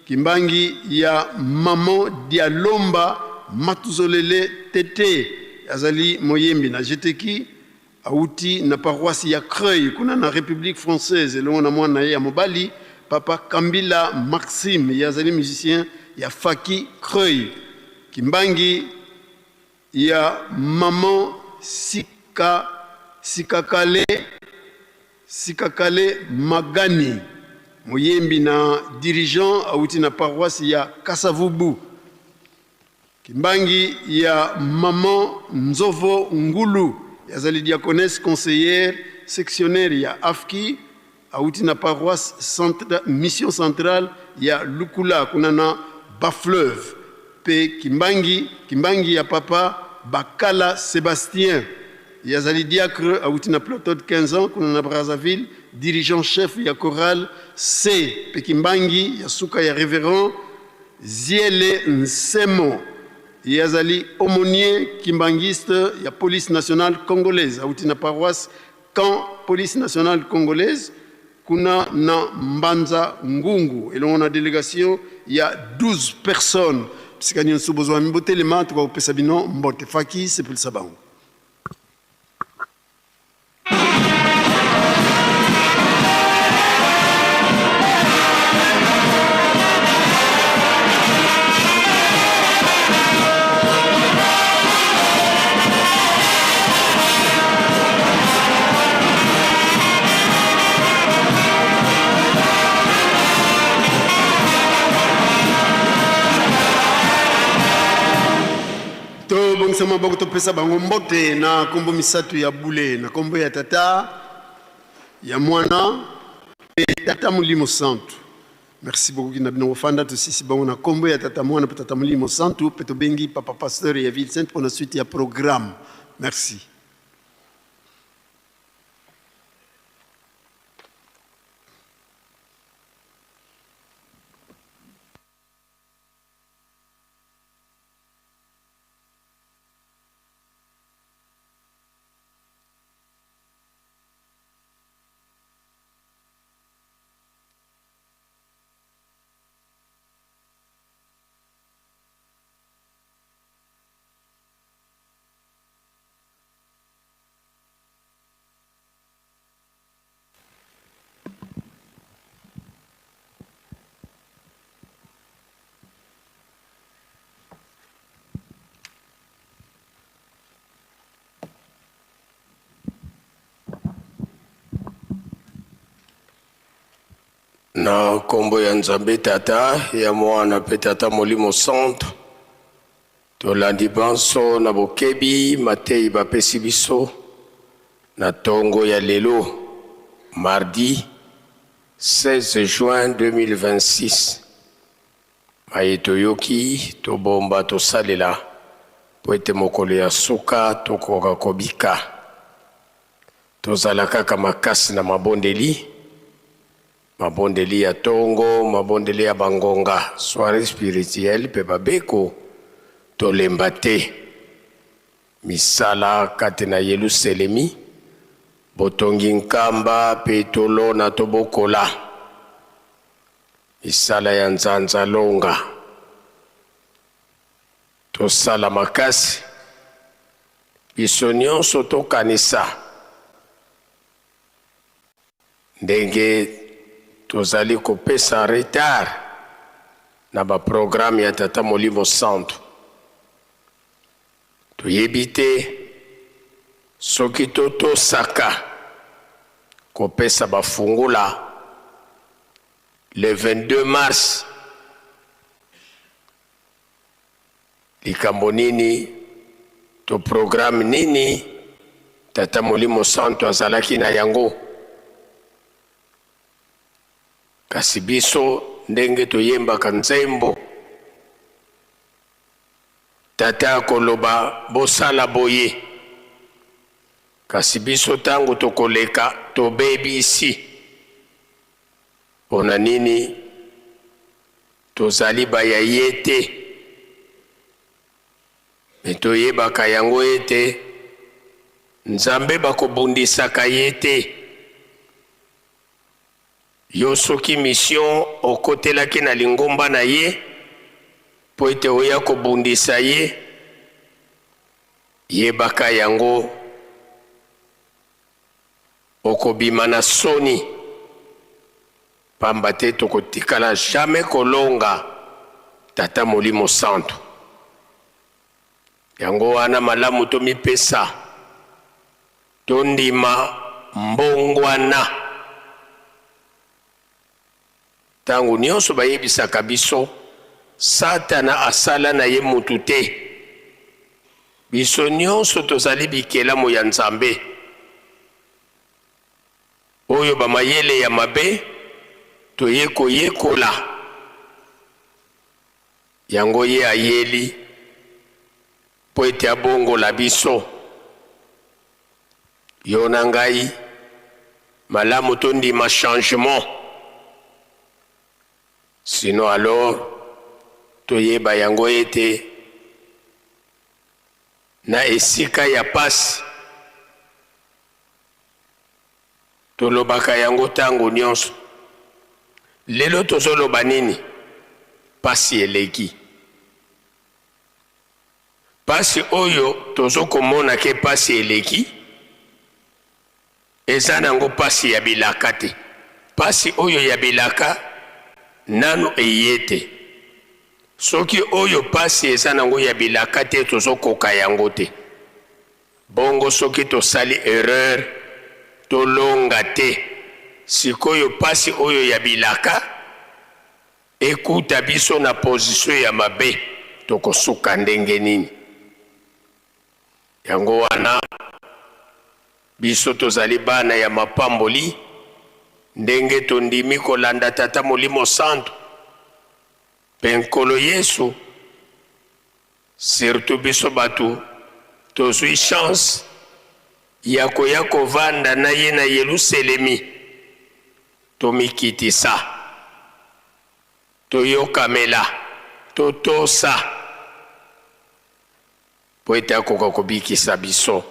Kimbangi ya maman Dialomba Matuzolele Tete, azali moyembi na Jeteki, awuti na paroisse ya Creuil kuna na Republique française elongo na mwana na ye ya mobali papa Kambila Maxime, ye azali musicien ya Faki Creuil. Kimbangi ya maman Sika Sikakale Sikakale Magani, moyembi na dirigeant awuti na paroisse ya Kasavubu. Kimbangi ya maman Nzovo Ngulu, azali diaconesse conseillère sectionnaire ya AFKI, awuti na paroisse centra, mission centrale ya Lukula kuna na Bas-Fleuve. Pe Kimbangi, Kimbangi ya papa Bakala Sebastien, ye azali diacre awuti na plateau de 15 ans kuna na Brazzaville, dirigeant chef ya chorale C. Pe Kimbangi ya suka ya reverend Ziele Nsemo, ye azali aumônier kimbanguiste ya police nationale congolaise, awuti na paroisse Camp police nationale congolaise kuna na Mbanza Ngungu elongo na delegation ya 12 personnes. Bisika nyonso bozwami botelema, tokopesa bino mbote. Faki sepelisa bango. Tobongisa maboko, topesa bango mbote na nkombo misato ya bule, na nkombo ya Tata, ya Mwana mpe Tata Molimo Santu. Merci beaucoup kina bino kofanda. Tosisi bango na nkombo ya Tata, Mwana mpe Tata Molimo Santu, mpe tobengi papa pasteur ya Ville Sainte mpona suite ya programme. Merci. Na nkombo ya Nzambe Tata, ya Mwana mpe Tata Molimo Santu, tolandi banso na bokebi mateyi bapesi biso na tongo ya lelo mardi 16 juin 2026. Maye toyoki, tobomba, tosalela mpo ete mokolo ya suka tokoka kobika. Tozala kaka makasi na mabondeli, mabondeli ya tongo, mabondeli ya bangonga, soiree spirituelle mpe babeko, tolemba te. Misala kati na Yeluselemi, botongi nkamba mpe tolona tobokola. Misala ya nzanza longa. Tosala makasi biso nionso tokanisa ndenge tozali kopesa retard na ba programme ya Tata Molimo Santu. Toyebi te soki totosaka kopesa ba fungula le 22 mars. Likambo nini to programme nini Tata Molimo Santu azalaki na yango? Kasi biso ndenge toyembaka nzembo, Tata akoloba bosala boye, kasi biso tango tokoleka tobebisi. Pona nini tozali ba ya ye te? Me toyebaka yango ete Nzambe bakobundisaka ye te. Yo soki mission okotelaki na lingomba na ye mpo ete oya kobundisa ye, yebaka yango okobima na soni, pamba te tokotikala jamais kolonga Tata Molimo Santu. Yango wana malamu tomipesa, tondima mbongwana. Ntango nyonso bayebisaka biso Satana asala na ye mutu te. Biso nyonso tozali bikelamu ya Nzambe. Oyo ba mayele ya mabe toye koyekola yango ye ayeli mpo ete abongola biso. Yo na ngai malamu tondima changement sinon alors toyeba yango ete na esika ya pasi tolobaka yango tango nionso lelo tozoloba nini pasi eleki Pasi oyo tozo komona ke pasi eleki eza nango pasi ya bilaka te pasi oyo ya bilaka nanu eye te soki oyo pasi eza nango ya bilaka te tozo koka yango te bongo soki tosali erreur tolonga te sikoyo pasi oyo ya bilaka Ekuta biso na position ya mabe tokosuka ndenge nini? Yango wana biso tozali bana ya mapamboli ndenge tondimi kolanda Tata Molimo Santu mpe Nkolo Yesu, surtout biso batu tozui chance ya koya kovanda na ye na Yeluselemi. Tomikitisa, toyokamela, totosa, mpo ete akoka kobikisa biso.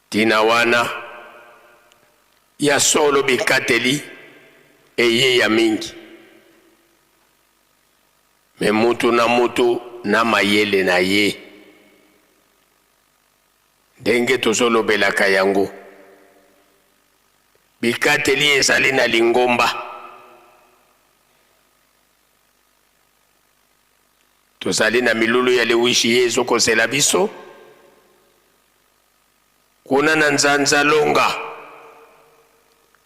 Ntina wana, ya solo bikateli eye ya mingi, me mutu na mutu na mayele na ye. Ndenge tozolobelaka yango, bikateli ezali na lingomba. Tozali na milulu ya le 8 juillet ezokozela biso kuna na Nzanzalonga.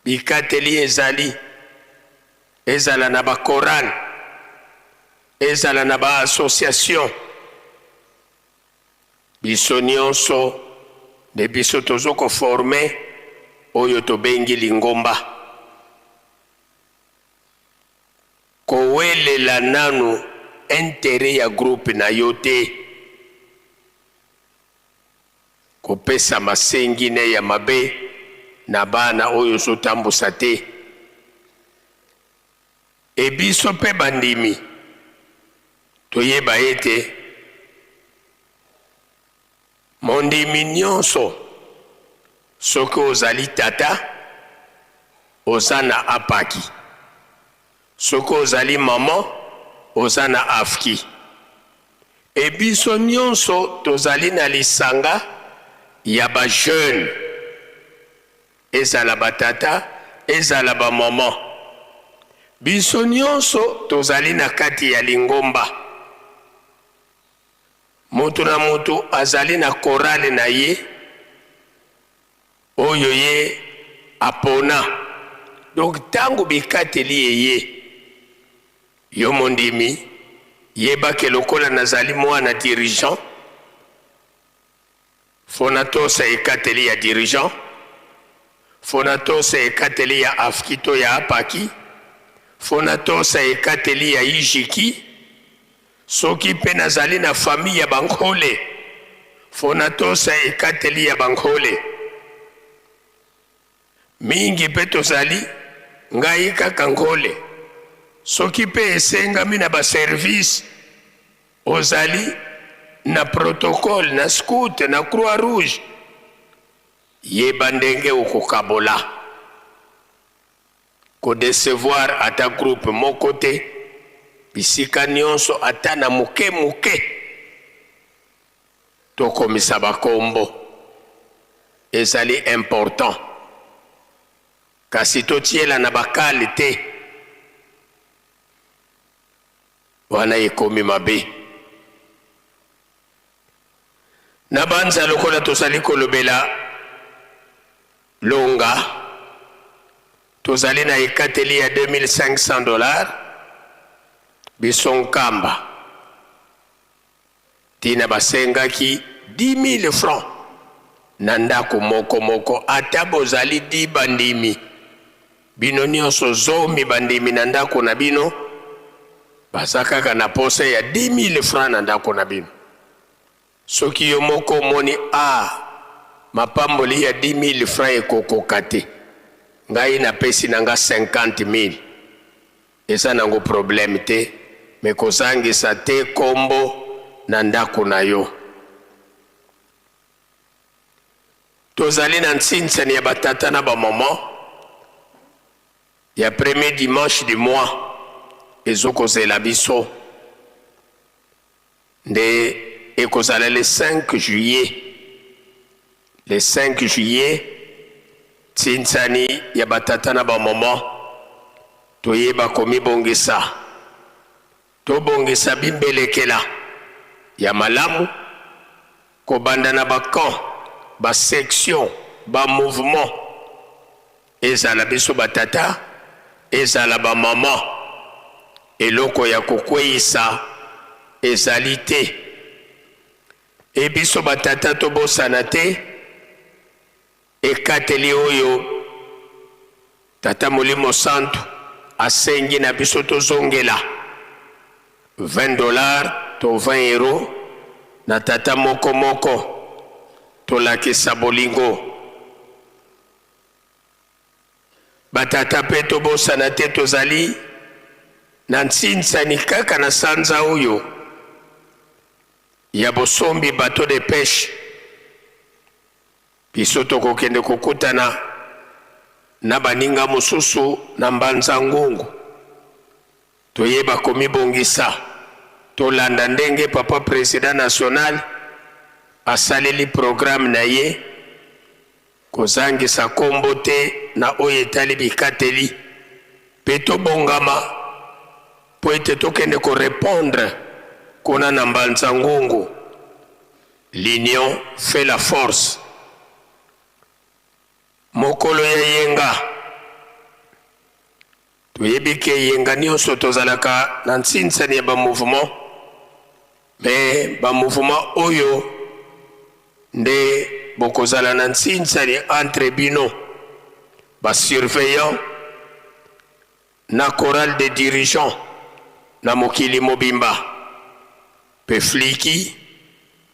Bikateli ezali, ezala na ba chorale, ezala na ba association. Biso nionso nde biso tozo ko former oyo tobengi lingomba. Kowelela nanu interet ya groupe na yo te. Kopesa masengine ya mabe na bana oyo ozo tambusa te. Et biso pe bandimi toyeba ete mondimi nionso soki ozali tata oza na apaki, soki ozali maman oza na afki. Et biso nionso tozali na lisanga ya ba jeunes. Ezala ba tata, ezala ba maman, biso nionso tozali na kati ya lingomba. Mutu na mutu azali na chorale na ye oyo ye apona. Donc tango bikateli eye, yo mondimi yeba ke lokola nazali muana dirigeant, Faut natosa ekateli ya dirigeant, faut natosa ekateli ya AFKI to ya APAKI, faut natosa ekateli ya IJIKI, soki pe nazali na famille ya ba Nkole, faut natosa ekateli ya ba Nkole. Mingi pe tozali ngai kaka Nkole, soki pe esengami na ba service ozali. na protocole, na scout, na croix rouge, yeba ndenge okokabola. Ko decevoir ata groupe moko te, bisika nionso ata na moke moke tokomisa ba kombo ezali important kasi totielana ba cale te wana ekomi mabe. Nabanza lokola tozali kolobela longa, tozali na ekateli ya 2500 dollars biso Nkamba tina basengaki 10000 francs na ndako moko moko, ata bozali 10 bandimi, bino nionso zomi bandimi na ndako na bino, baza kaka na posa ya 10000 francs na ndako na bino. Soki yo moko omoni ah mapamboli ya 10000 francs ekokoka te, ngai napesi na nga 50000 eza nango problème te, mais kozangisa te kombo na ndako na yo. Tozali na nsinsani ya ba tata na ba maman ya premier dimanche du mois ezokozela biso nde ekozala le 5 juillet. Le 5 juillet nsinsani ya ba tata na ba maman, toyeba komibongisa, tobongisa bimbelekela ya malamu kobanda na ba camps, ba sections, ba mouvements, ezala biso ba tata, ezala ba maman, eloko ya kokweyisa ezali te. Et biso ba tata tobosana te ekateli oyo Tata Molimo Santu asengi na biso tozongela 20 dollars to 20 euros na tata moko moko, tolakisa bolingo. Ba tata pe tobosana te tozali na nsinsani kaka na sanza oyo ya bosombi bateau de peche. Biso tokokende kokutana na baninga mosusu na Mbanza Ngungu. Toyeba komibongisa, tolanda ndenge papa president national asaleli programme na ye, kozangisa kombo te na oyo etali bikateli mpe tobongama mpo ete tokende ko repondre kuna na Mbanza Ngungu. L'union fait la force. Mokolo ya yenga, toyebi ke yenga nionso tozalaka na nsinsani ya ba mouvement, mais ba mouvement oyo nde bokozala na nsinsani entre bino ba surveillants na chorale des dirigeants na mokili mobimba. Mpe fliki,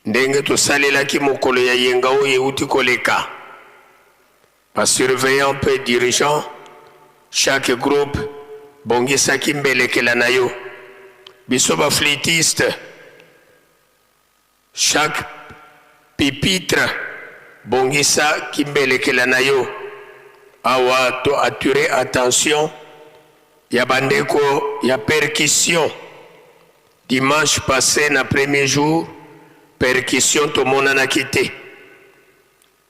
ndenge tosalelaki mokolo ya yenga oyo euti koleka. Ba surveillants mpe dirigeants, chaque groupe bongisaki mbelekela na yo. Biso ba flûtistes, chaque pupitre bongisa kimbelekela na yo. Awa to attirer attention ya ba ndeko ya percussion. Dimanche passe na premier jour percussion tomonanaki te.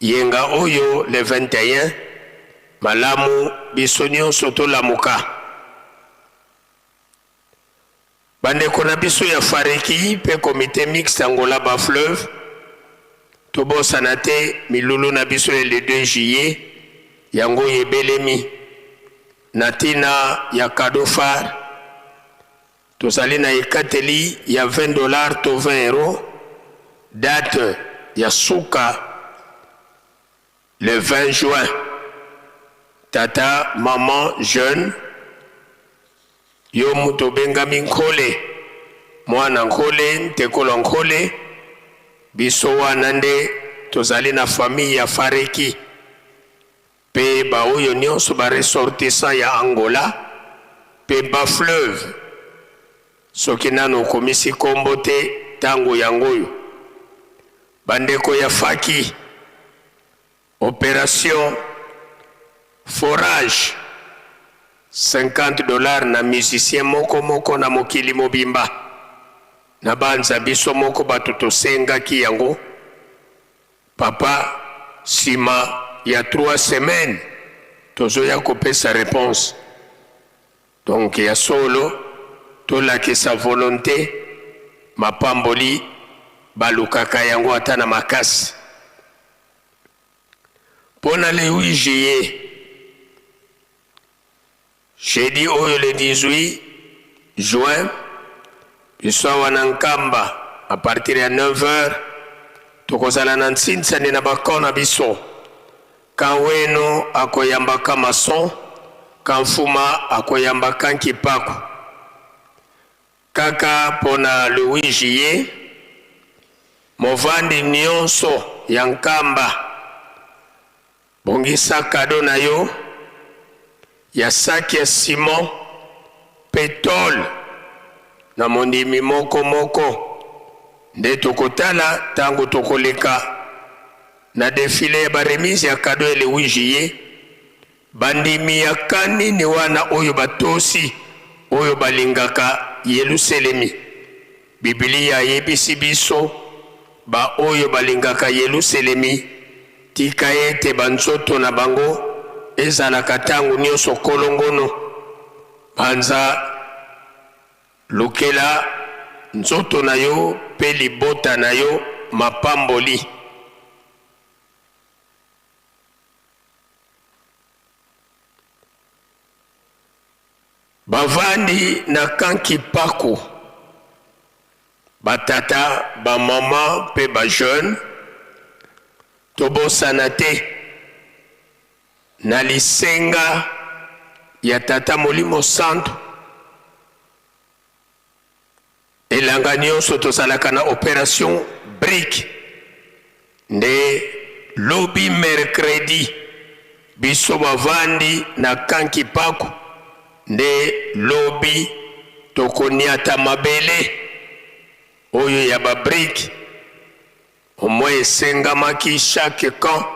Yenga oyo le 21 malamu biso nionso tolamuka. Ba ndeko na biso ya Fareki pe comite mixte Angola Bas Fleuve tobosana te milulu na biso ya le 2 juillet yango oyo ebelemi na tina ya cadeau phare. Tozali na ekateli ya 20 dollars to 20 euros, date ya suka le 20 juin. Tata, maman, jeune, yo moto obengami Nkole, mwana Nkole, ntekolo Nkole, biso wana nde tozali na famille ya Fareki. Pe ba oyo nionso ba ressortissants ya Angola pe bas fleuve soki nanu okomisi kombo te tango yango oyo. Bandeko ya faki, operation forage 50 dollars na musicien moko moko na mokili mobimba. Nabanza biso moko bato tosengaki yango papa, sima ya 3 semaines tozoya kopesa reponse. Donc ya solo tolakisa volonte, mapamboli balukaka yango ata na makasi. Pona le 8 juillet, jeudi oyo le 18 juin, biso awa na Nkamba à partir ya 9 heures tokozala na nsinsani na ba camp na biso. Kaweno akoyamba Kamason, Kamfuma akoyamba Kankipaku. Kaka pona le 8 juillet, movandi nionso ya Nkamba, bongisa cadeau na yo ya sac ya ciment pe tole na mondimi moko moko nde tokotala tango tokoleka Na defile ya ba remise ya cadeau ya le 8 juillet, bandimi ya camp nini wana oyo batosi, oyo balingaka Yeluselemi? Biblia ayebisi biso, Ba oyo balingaka Yeluselemi, tika ete ba nzoto na bango ezalaka tango nionso kolongono. Banza Lukela nzoto na yo mpe libota na yo mapamboli. Bavandi na camp Kipaku, ba tata, ba mama mpe ba jeunes, tobosana te na lisenga ya Tata Molimo Santu, elanga nionso tozalaka na operation brique nde lobi mercredi biso bavandi na camp Kipaku nde lobi tokoniata mabele oyo ya ba brique au moins esengamaki chaque camp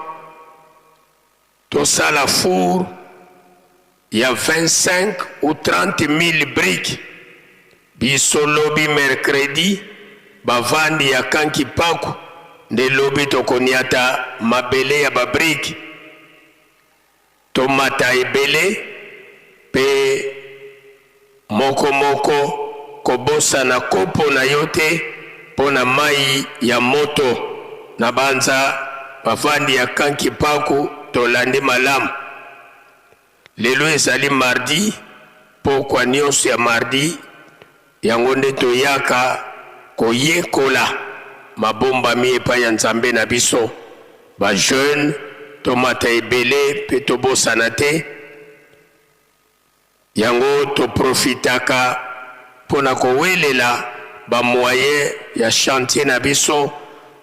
Tosala four ya 25 ou 30 mille briques biso lobi mercredi bavandi ya camp kipaku nde lobi tokoniata mabele ya ba briques tomata ebele pe Moko moko kobosana kopo na yo te mpo na mayi ya moto. Nabanza bavandi ya camp Kipaku tolandi malamu. Lelo ezali mardi, pokwa nionso ya mardi yango nde toyaka koyekola mabombami epai ya Nzambe na biso. Ba jeunes tomata ebele mpe tobosana te. Yango to profitaka pona kowelela ba moyens ya chantier na biso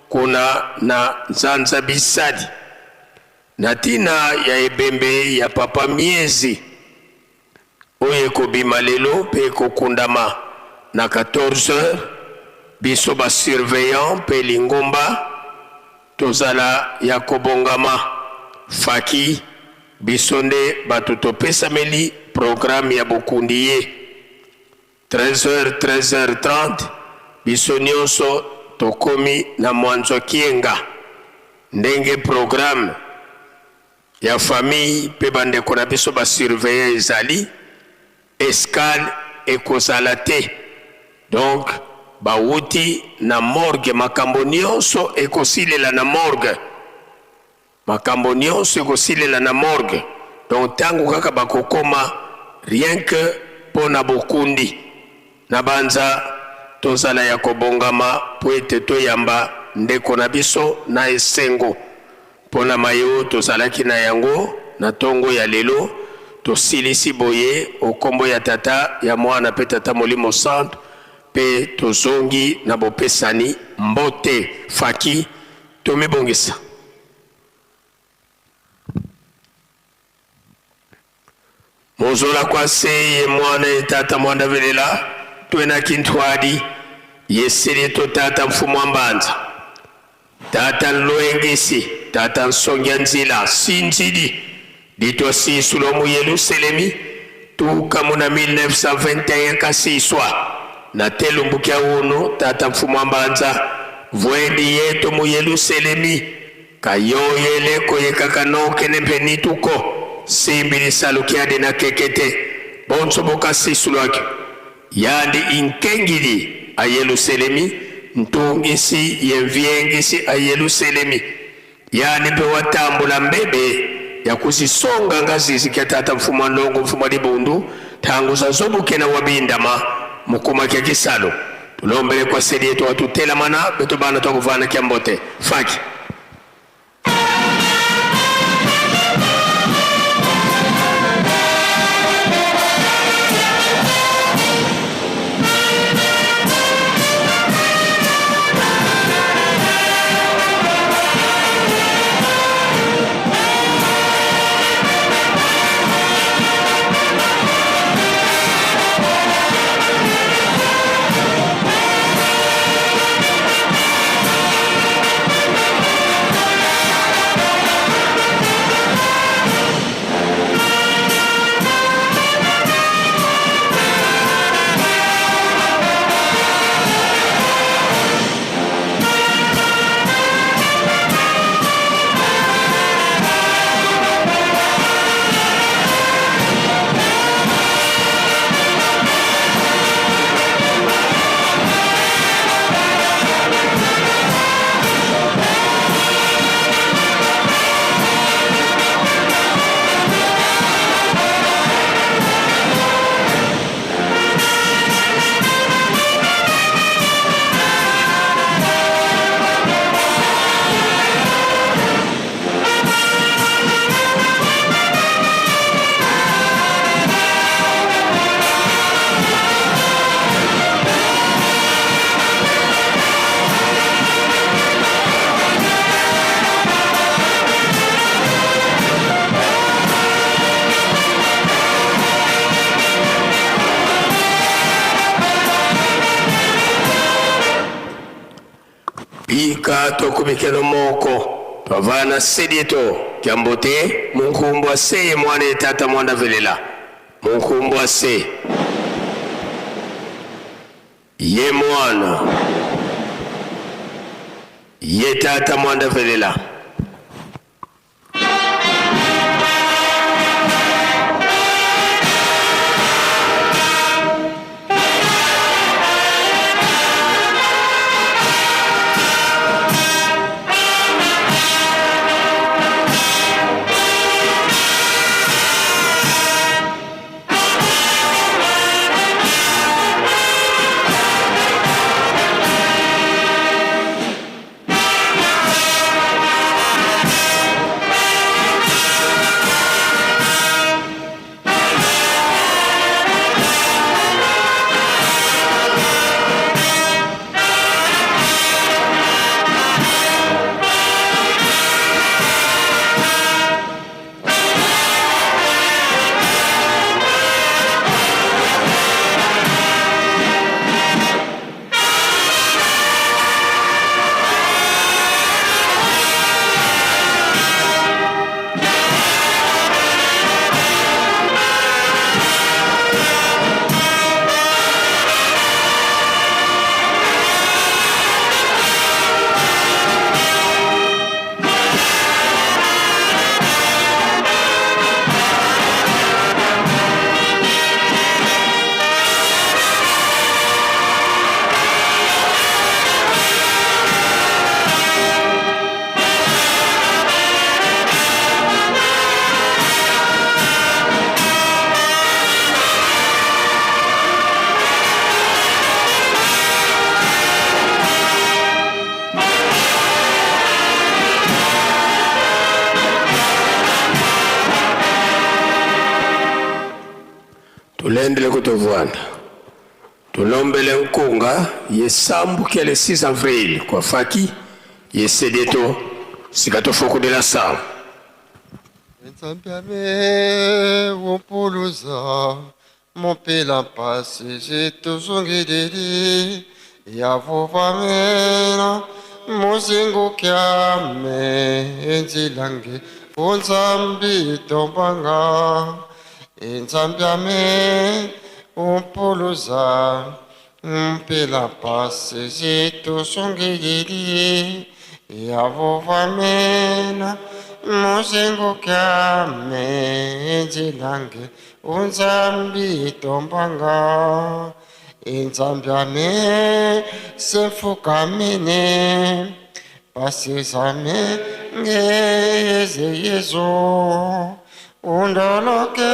kuna na Nzanza Bisadi na tina ya ebembe ya papa Miezi oyo ekobima lelo pe ekokundama na 14 heures. Biso ba surveillants pe lingomba tozala ya kobongama. Faki. Biso nde batu topesameli programme ya bokundi ye 13 heures 13h30 biso nionso tokomi na mwanzwa kienga ndenge programme ya famille pe ba ndeko na biso ba surveillant ezali escale ekozala te donc bawuti na morgue makambo nionso ekosilela na morgue. Makambo nionso ekosilela na morgue donc tango kaka bakokoma rien que pona bokundi na banza tozala ya kobongama po ete toyamba ndeko na biso na esengo pona maye oyo tozalaki na yango na tongo ya lelo tosilisi boye o kombo ya tata ya mwana pe tata molimo santu pe tozongi na bopesani mbote faki Tomibongisa. Mozola kwa se ye mwana ye tata mwanda velela twena kintwadi ye sili to tata mfumu wa mbanza. Tata Nloengisi, Tata Nsongia Nzila, Sinzidi, Ditwa Sisula mu Yeluselemi, tuka mu na 1921 kasiswa na telumbu kya unu Tata Mfumu wa Mbanza, vwendi yetu mu Yeluselemi, kayoyele koyekaka noke ne mpe nituko, simbi lisalu kyadi na kekete, bonso bokasisulwaki. Yandi inkengili a Yeluselemi, ntungisi ye mviengisi a Yeluselemi. Yani mpe watambula mbebe ya kuzisonga ngazizi kya Tata Mfumu wa Ndongo Mfumu wa Libundu, tangu za zobukena wa bindama mukuma kya kisalu. Tulombele kwa seli yetu watutelamana beto bana twakuvana kya mbote faki. Bika tokumikelo moko twavana sedieto kyambote munkumbwa se mwana etata mwana velela munkumbwa se ye mwana ye tata mwana velela. Tulendele kutovwanda tulombele nkunga yesambukele 6 avril kwa faki yesedeto sikatofokudela sawa. Nzambe wopuluza mopela mpasi zituzungilili yavuvamena Muzingu kyame enzilange unzambi tombanga inzambi ame umpuluza mpila pasi zitusungilili yavuvamena muzingu kyame enzilange unzambi tombanga inzambi ame sefukamene pasizame ngeze yezu undoloke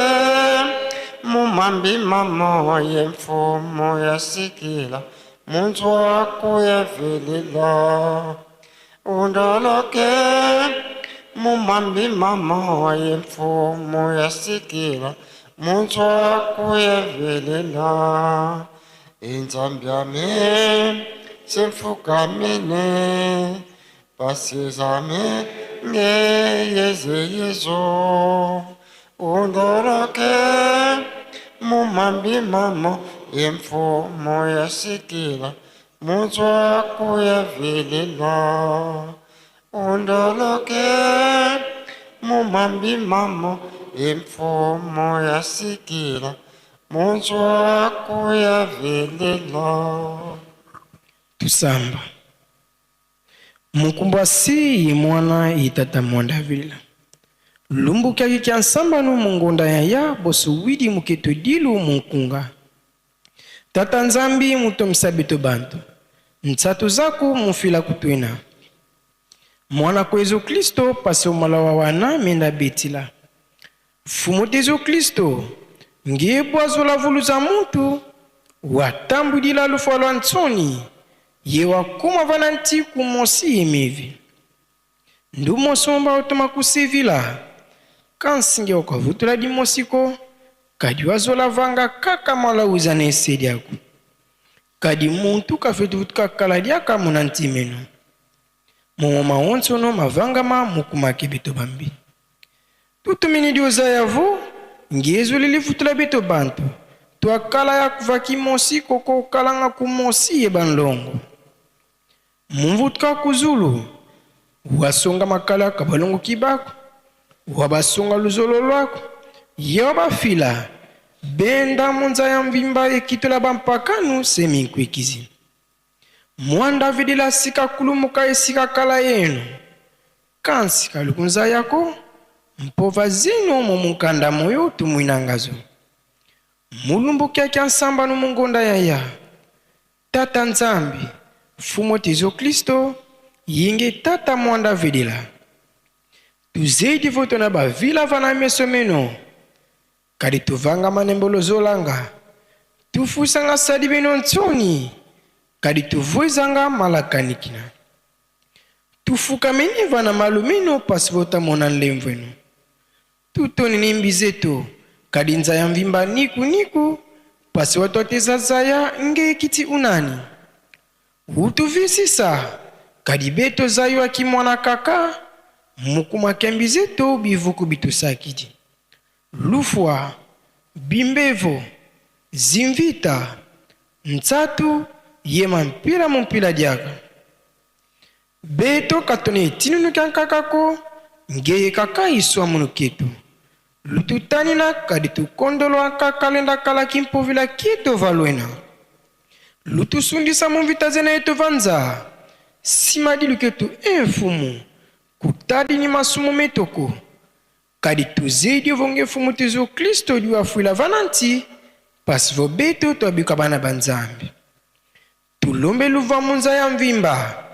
mumambi mamo yemfumo yasikila muntu wakuyevilila undoloke mumambi mamo yemfumo yasikila muntu wakuyevilila inzambi yami semfukamene pasizame ngeyeze yezu undoloke mumambi mamo yemfumo yasikila muntu wakuyevilila undoloke mumambi mamo yemfumo yasikila muntu wakuyevilila. Tusamba mukumbwa si ye mwana ye tata mwanda vila lumbu kyaki kya nsambanu mungonda ya ya boso widi muketo dilu munkunga tata nzambi mutomisa beto bantu ntsatu zaku mufila kutwina mwana ko Yesu Kristo pasi omala wa wana menda betila fumu te Yesu Kristo nge bwazola vulu za mutu watambwidila lufwa lwa ntsoni ye wakuma vana ntiku mosi yemivi ndu mosomba otoma kusivila kansinge wakavutula dimosiko kadi wazola vanga kaka mwalauza na esedi aku kadi muntu kafetuvutuka kala diaka muna ntimeno momo maonsono mavangama mukumake beto bambi tutumini dioza yavu ngezo lilivutula beto bantu twakala ya kuvaki mosi koko kalanga ku mosi ye banlongo mumvutuka kuzulu wasonga makala kabalongo kibako wabasonga luzolo lwako ye wabafila benda munza ya mvimba ekitola bampakanu seminkwikizi mwanda vidila sika kulumuka esika kala yenu kansi kalukunza yako mpova zino mumukanda moyo tumwinangazo mulumbu kyakya nsamba no mungonda yaya tata nzambi fumo tezo kristo yinge tata mwanda vidila tuzedi voto na bavila vana meso meno kadi tuvanga manembolo zolanga tufusanga sadi beno ntsoni kadi tuvwezanga malakanikina tufukameni vana malumino pasi votamona nlemvwenu tutoni ni mbizetu kadi nzaya mvimba niku niku pasi watwateza zaya nge kiti unani utuvisisa kadi beto zayo akimwana kaka mukumakembi zetu bivuku bitusakidi lufwa bimbevo zimvita ntsatu yema mpila mumpila diaka beto katoni etinunu kya nkakako ngeye kaka iswa munu ketu lututanina kadi tukondolwa kakalenda kala kimpovila kieto valwena lutusundisa mumvita zena yetu vanza sima dilu ketu emfumu kutadi ni masumu metoko kadi tuzedi ovonge mfumu tezu kristo diwafuila vananti pasi vobeto twabika bana ba nzambi tulombe luva munza ya mvimba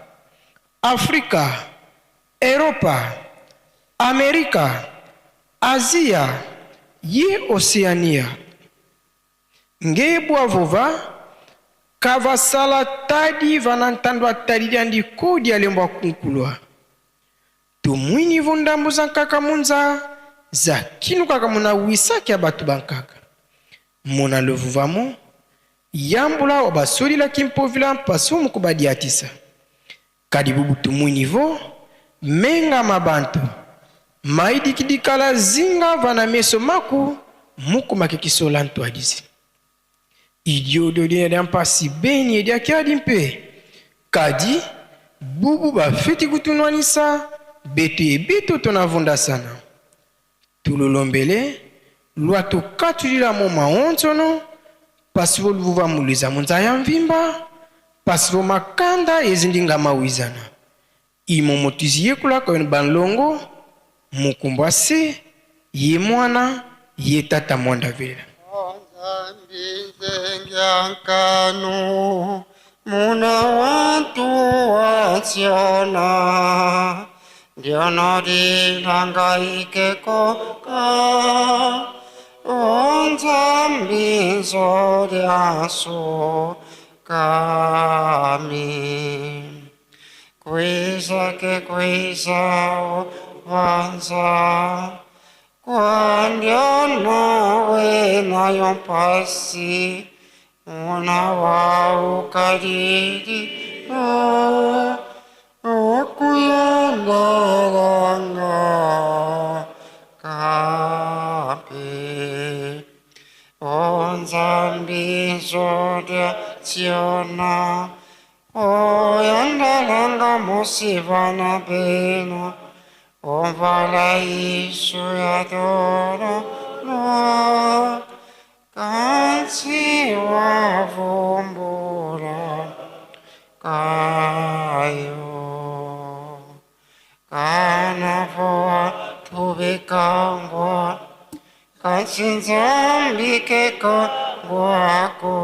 Afrika, Eropa, Amerika, Azia ye Oseania nge bwavova kavasala tadi vana ntandwa tadi diandi kodi alembwa kunkulwa tumwini vo ndambu za nkaka munza za kinu kaka muna wisaki ya bato bankaka mona lovuvamo yambula wa basolilaki mpovila mpasi omu kubadiatisa kadi bubu tumwini vo menga mabantu maidikidikala zinga vana meso maku muku makekisola ntwadizi idiodo dina dia mpasi beni ediaki adi mpe kadi Bubu bafiti kutunwanisa betu ye betu tonavundasana. Tululombele lwa tukatulila mo maonzono pasivo luvuva muliza munza ya mvimba pasivo makanda ezindinga mawizana. Imo motizi yekula koyoni banlongo mukumbwa se ye mwana ye tata mwanda vela. Nzengyankanu muna wantu wasiona ndionodilangaikekoka onzambizo lyaso kami kwizake kwizao vanza kwandionawe nayo mpasi muna waukalili okuyandalanga kapi onzambizo lya tsiona oyandalanga musivana beno omvala isu ya doro no kansi wavumbula kayo kanavoa tubikangwa kansi nzambikeko ngwako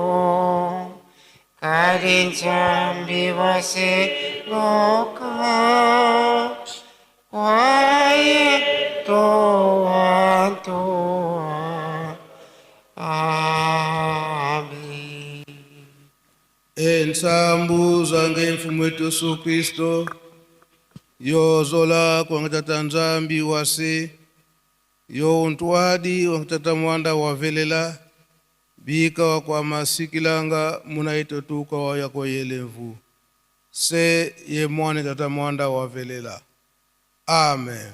kali nzambi wasiloka kwaye towantoa. Amen. Ensambu zange mfumu wetu Yesu Kristo yozola kwangitata nzambi wase yo untwadi wangitata mwanda wavelela bika wa kwa masikilanga munaitotuka wa yako yelevu se ye mwane tata mwanda wavelela. Amen.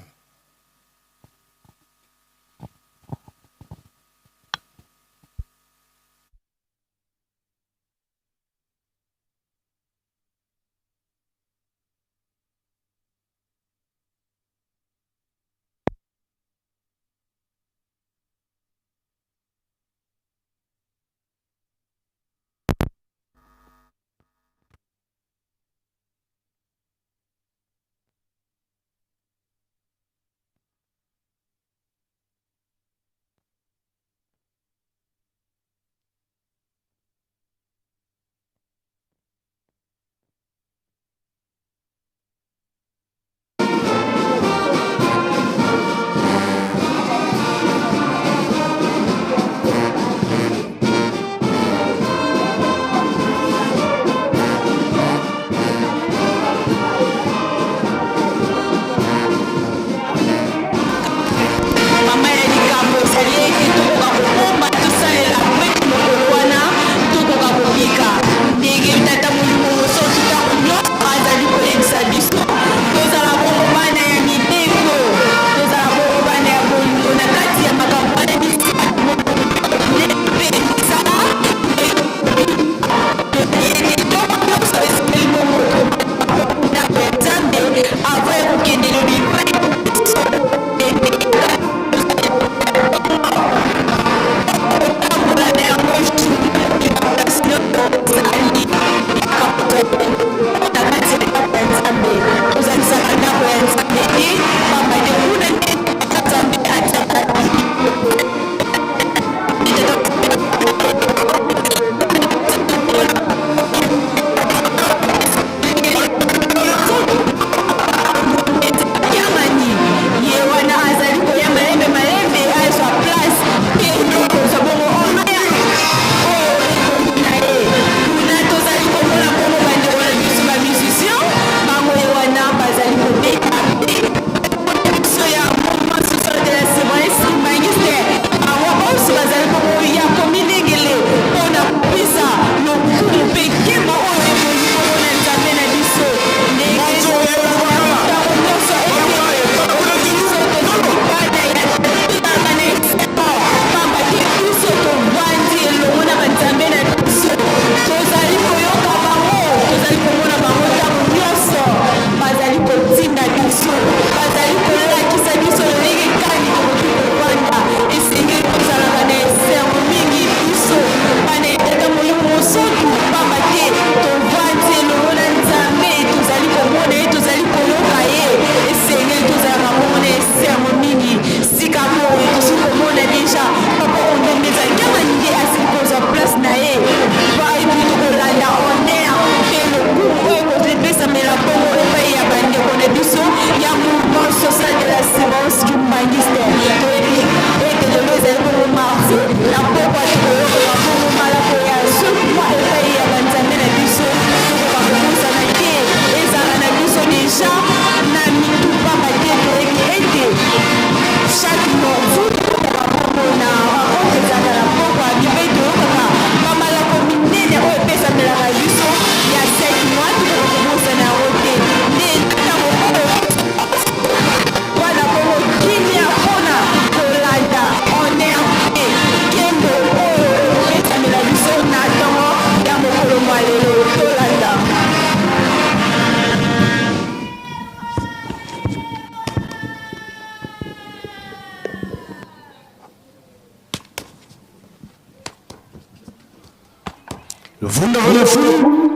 Luvunda valefu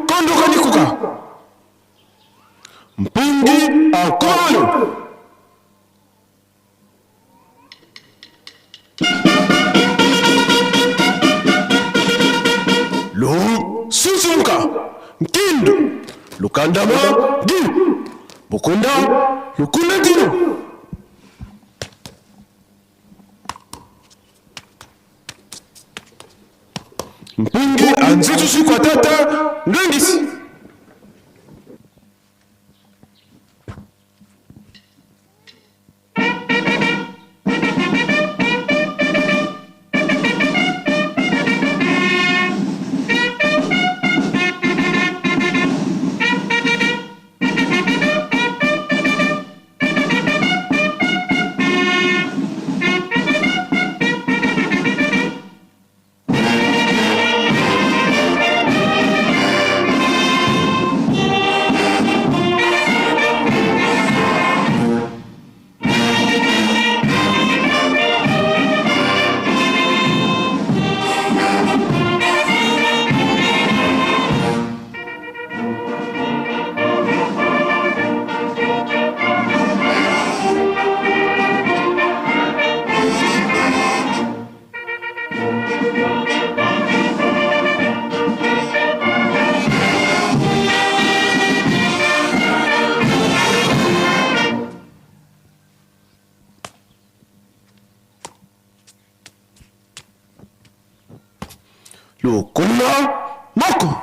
kondoka nikuka. Mpungi ankolo. Lu susumuka. Nkindu. Lukandama gi. Bukunda lukunda dino. Mpungi anzitusu kwa tata ngangisi. Lokola moko.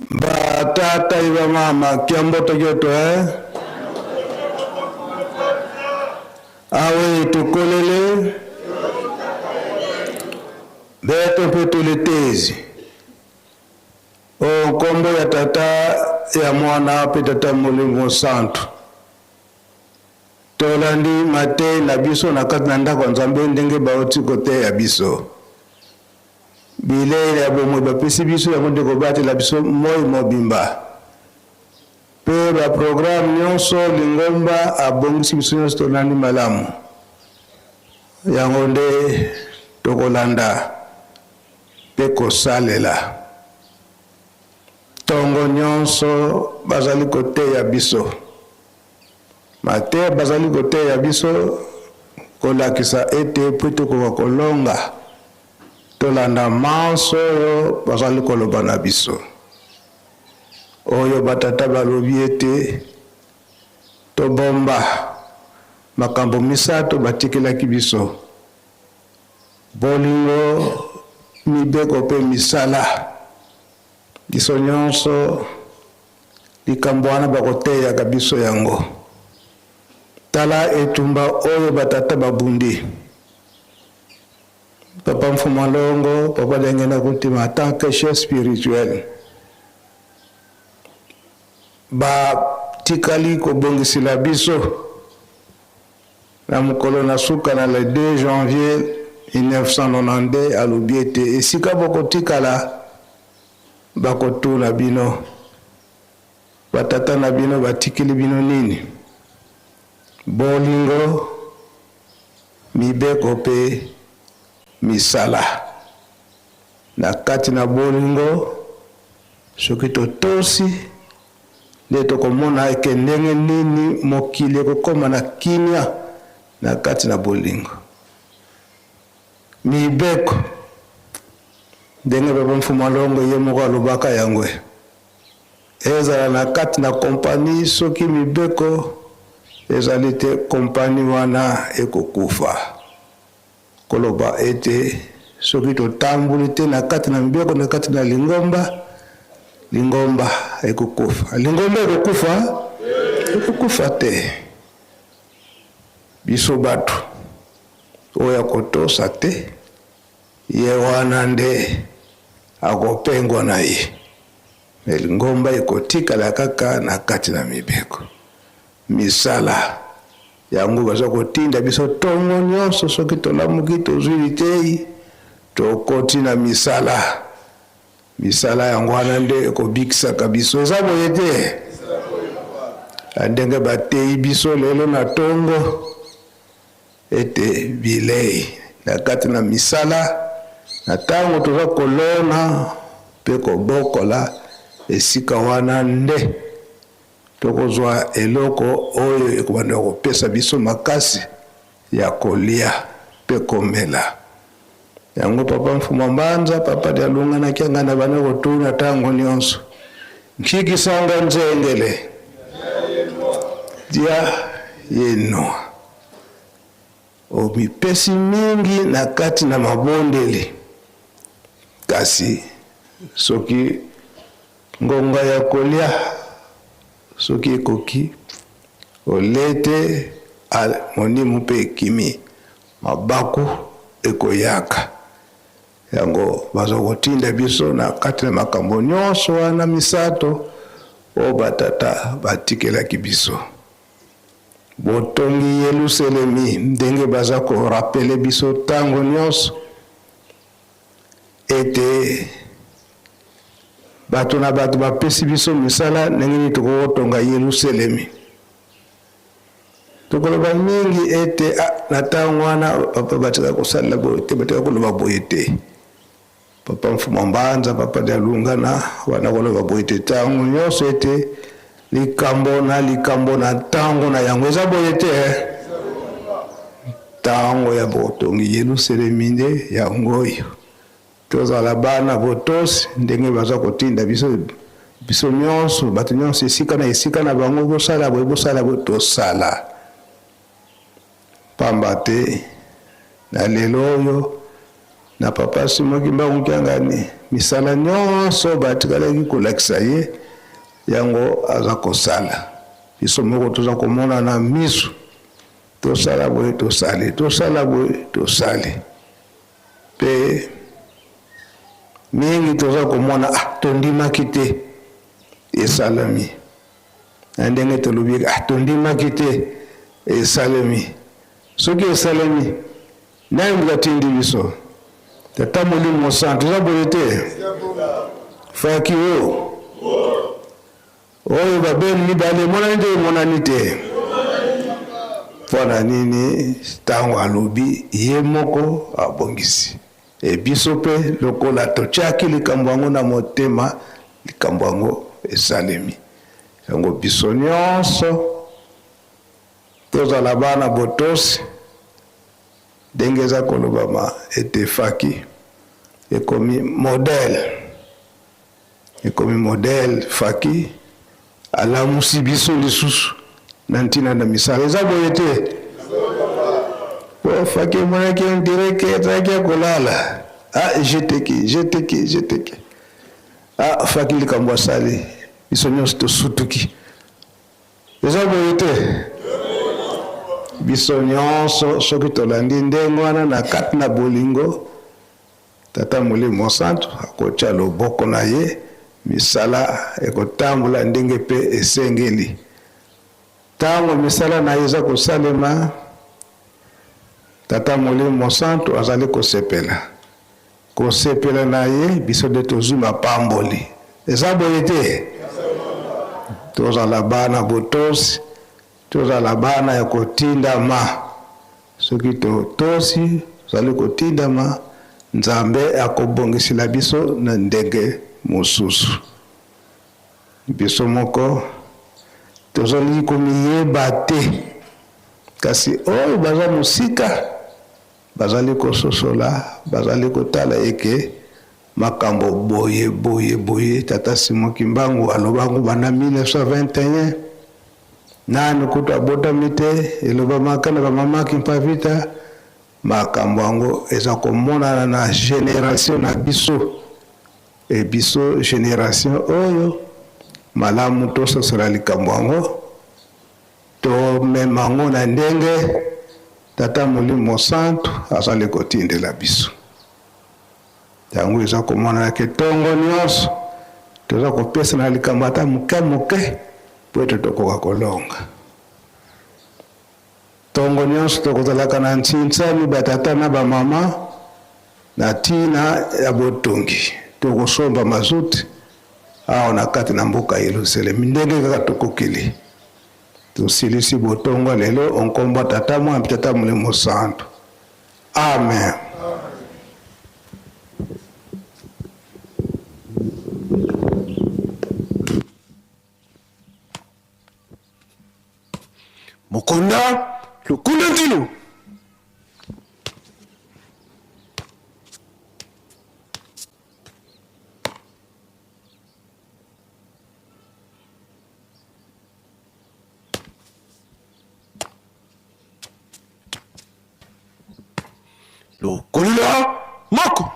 Batata iba mama kiamboto kyoto eh? Awe tukolele beto mpe toletezi o nkombo ya tata ya mwana mpe tata molimo santu tolandi matei na biso na kati na ndako ya nzambe ndenge bauti koteya biso Bilei ya bomoi bapesi biso yango nde kobatela biso moi mobimba. Mpe ba programme nyonso lingomba abongisi biso nyonso tolandi malamu. Yango nde tokolanda mpe kosalela. Tongo nyonso bazali koteya biso. Mateya bazali koteya biso kolakisa ete mpo tokoka kolonga, tolanda manso oyo bazali koloba na biso. Oyo batata balobi ete tobomba makambo misato batikelaki biso, bolingo, mibeko mpe misala. Biso nyonso Likambo wana bakoteyaka biso yango. Tala etumba oyo ba tata babundi. Papa Mfuma Longo, Papa Diangienda Kuntima en tant que chef spirituel batikali kobongisela biso na mokolo na suka na le 2 janvier 1992 alobi ete esika bokotikala Bakotuna bino, Batata na bino batikeli bino nini? Bolingo, mibeko mpe misala. Na kati na bolingo, soki totosi, nde tokomona eke ndenge nini mokili ekokoma na kimia na kati na bolingo. Mibeko, ndenge Papa Mfuma Longo ye moko alobaka yango, ezala na kati na kompani, soki mibeko ezali te, kompani wana ekokufa. Koloba ete soki totamboli te na kati na mibeko na kati na lingomba, lingomba ekokufa. Lingomba ekokufa? Ekokufa te. Biso batu oyo akotosa te, ye wana nde akopengwa na ye. Me lingomba ekotikala kaka na kati na mibeko. Misala yango baza kotinda biso tongo nyonso, soki tolamuki tozwi liteyi, tokoti na misala. Misala yango wana nde ekobikisaka biso. Eza boye te? Ndenge bateyi biso lelo na tongo ete bilei na kati na misala na ntango toza kolona mpe kobokola esika wana nde tokozwa eloko oyo ekobanda kopesa biso makasi ya kolia mpe komela. Yango papa Mfuma Mbanza, papa Dialungana Kiangani abandi kotuna ntango nyonso, Nkikisanga nzengele dia yenwa, omipesi mingi na kati na mabondeli, kasi soki ngonga ya kolia soki ekoki, olete molimo mpe ekimi. Mabaku ekoyaka. Yango baza kotinda biso na kati na makambo nyonso wana misato oyo batata batikelaki biso. Botongi Yeluselemi ndenge baza korapele biso ntango nyonso ete bato na bato bapesi biso misala ndenge nini tokoki kotonga Yeluselemi. Tokoloba mingi ete ah, na ntango wana papa batika kosalela boye te, batika koloba boye te. Papa Mfuma Mbanza, papa Dialungana wana koloba boye te ntango nyonso ete likambo na likambo na ntango na yango eza boye te. Eh? Ntango ya botongi Yelusalemi nde yango oyo. Tozala bana botosi ndenge baza kotinda biso, biso nyonso, bato nyonso esika na esika na bango, bosala boye, bosala boye, tosala. Pamba te na lelo oyo na papa Simon Kimbangu Kiangani, misala nyonso batikalaki kolakisa ye, yango aza kosala. Biso moko toza komona na miso, tosala boye, tosali, tosala boye, tosali. Pe mingi toza komona ah, tondimaki te esalami na ndenge tolobi ah, tondimaki te esalemi. Soki esalemi, nani moto atindi biso? Tata Molimo Mosantu. Eza boye te? Faki o Oyo babeli mibale emonani te emonani te. Mpo na nini? Ntango alobi ye moko abongisi. E biso mpe lokola totyaki likambo yango na motema, likambo yango esalemi. Yango biso nyonso tozala bana botosi, ndenge eza kolobama ete faki ekomi modèle. Ekomi modèle Faki alamusi biso lisusu na ntina na misala. Eza boye te? Po Faki emonaki on dirait que ezalaki ya kolala. Ah, jeteke, jeteke, jeteke. Ah, Faki likambo asali, biso nyonso tosutuki. Eza boye te? Biso nyonso soki tolandi ndenge wana na kati na bolingo, Tata Molimo Mosantu akotia loboko na ye, misala ekotambola ndenge mpe esengeli. Tango misala na ye eza kosalema, Tata Molimo Mosantu azali kosepela. Kosepela na ye, biso nde tozwi mapamboli. Eza boye te? Tozala bana botosi, tozala bana ya kotindama. Soki totosi, tozali kotindama, Nzambe akobongisela biso na ndenge mosusu. Biso moko tozali komiyeba te, kasi oyo baza mosika bazali kososola, bazali kotala eke makambo boye boye boye. Tata Simon Kimbangu aloba yango banda 1921. Nanu kutu abotami te, elobamaka na ba mama Kimpa Vita, makambo yango eza komonana na generation na biso. Et biso generation oyo, malamu tososola likambo yango, tomema yango na ndenge Tata Molimo Mosantu azali kotindela biso. Yango eza komonana ke tongo nionso toza kopesana likambo ata moke moke mpo ete tokoka kolonga. Tongo nionso tokozalaka na ntsinsani ba tata na ba mama na tina ya botongi. Tokosomba mazout awa na kati na mboka Yelusalemi ndenge kaka tokokeli. Tosilisi botongo lelo o nkombo ya Tata, Mwana mpe Tata Molimo Santu. Amen. Mokonda lukunda ntinu. Lokolula moko.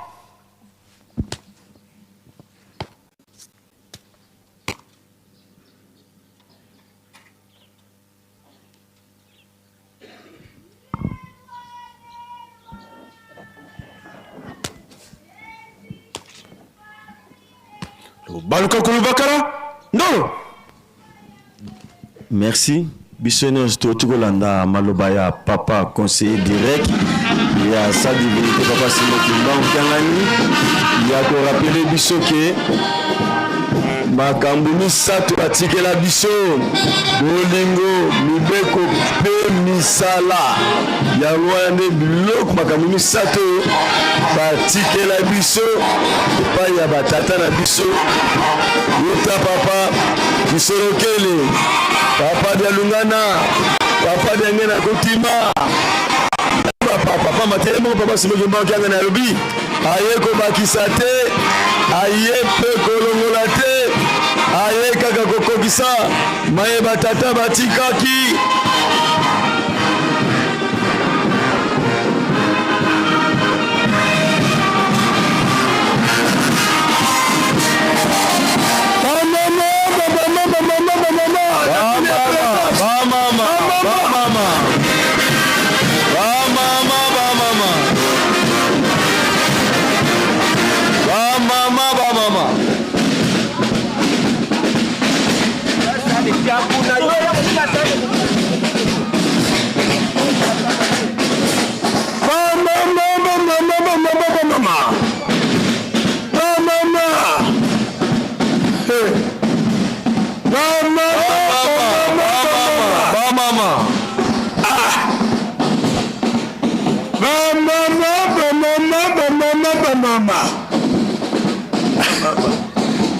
Baluka kulubakala ndolo. Merci. Biso nyonso touti kolanda maloba ya papa conseiller direct ya sa divinité papa Simon Kimbangu Kiangani ya korapele biso ke makambo misato batikela biso bolingo mibeko mpe misala yango wana nde biloko makambo misato batikela biso epai ya batata na biso uta papa kisolokele papa dialungana papa diangena kotima papa matele moko papa simoki mbango kiangani alobi aye kobakisa te aye mpe kolongola te aye kaka kokokisa maye batata batikaki.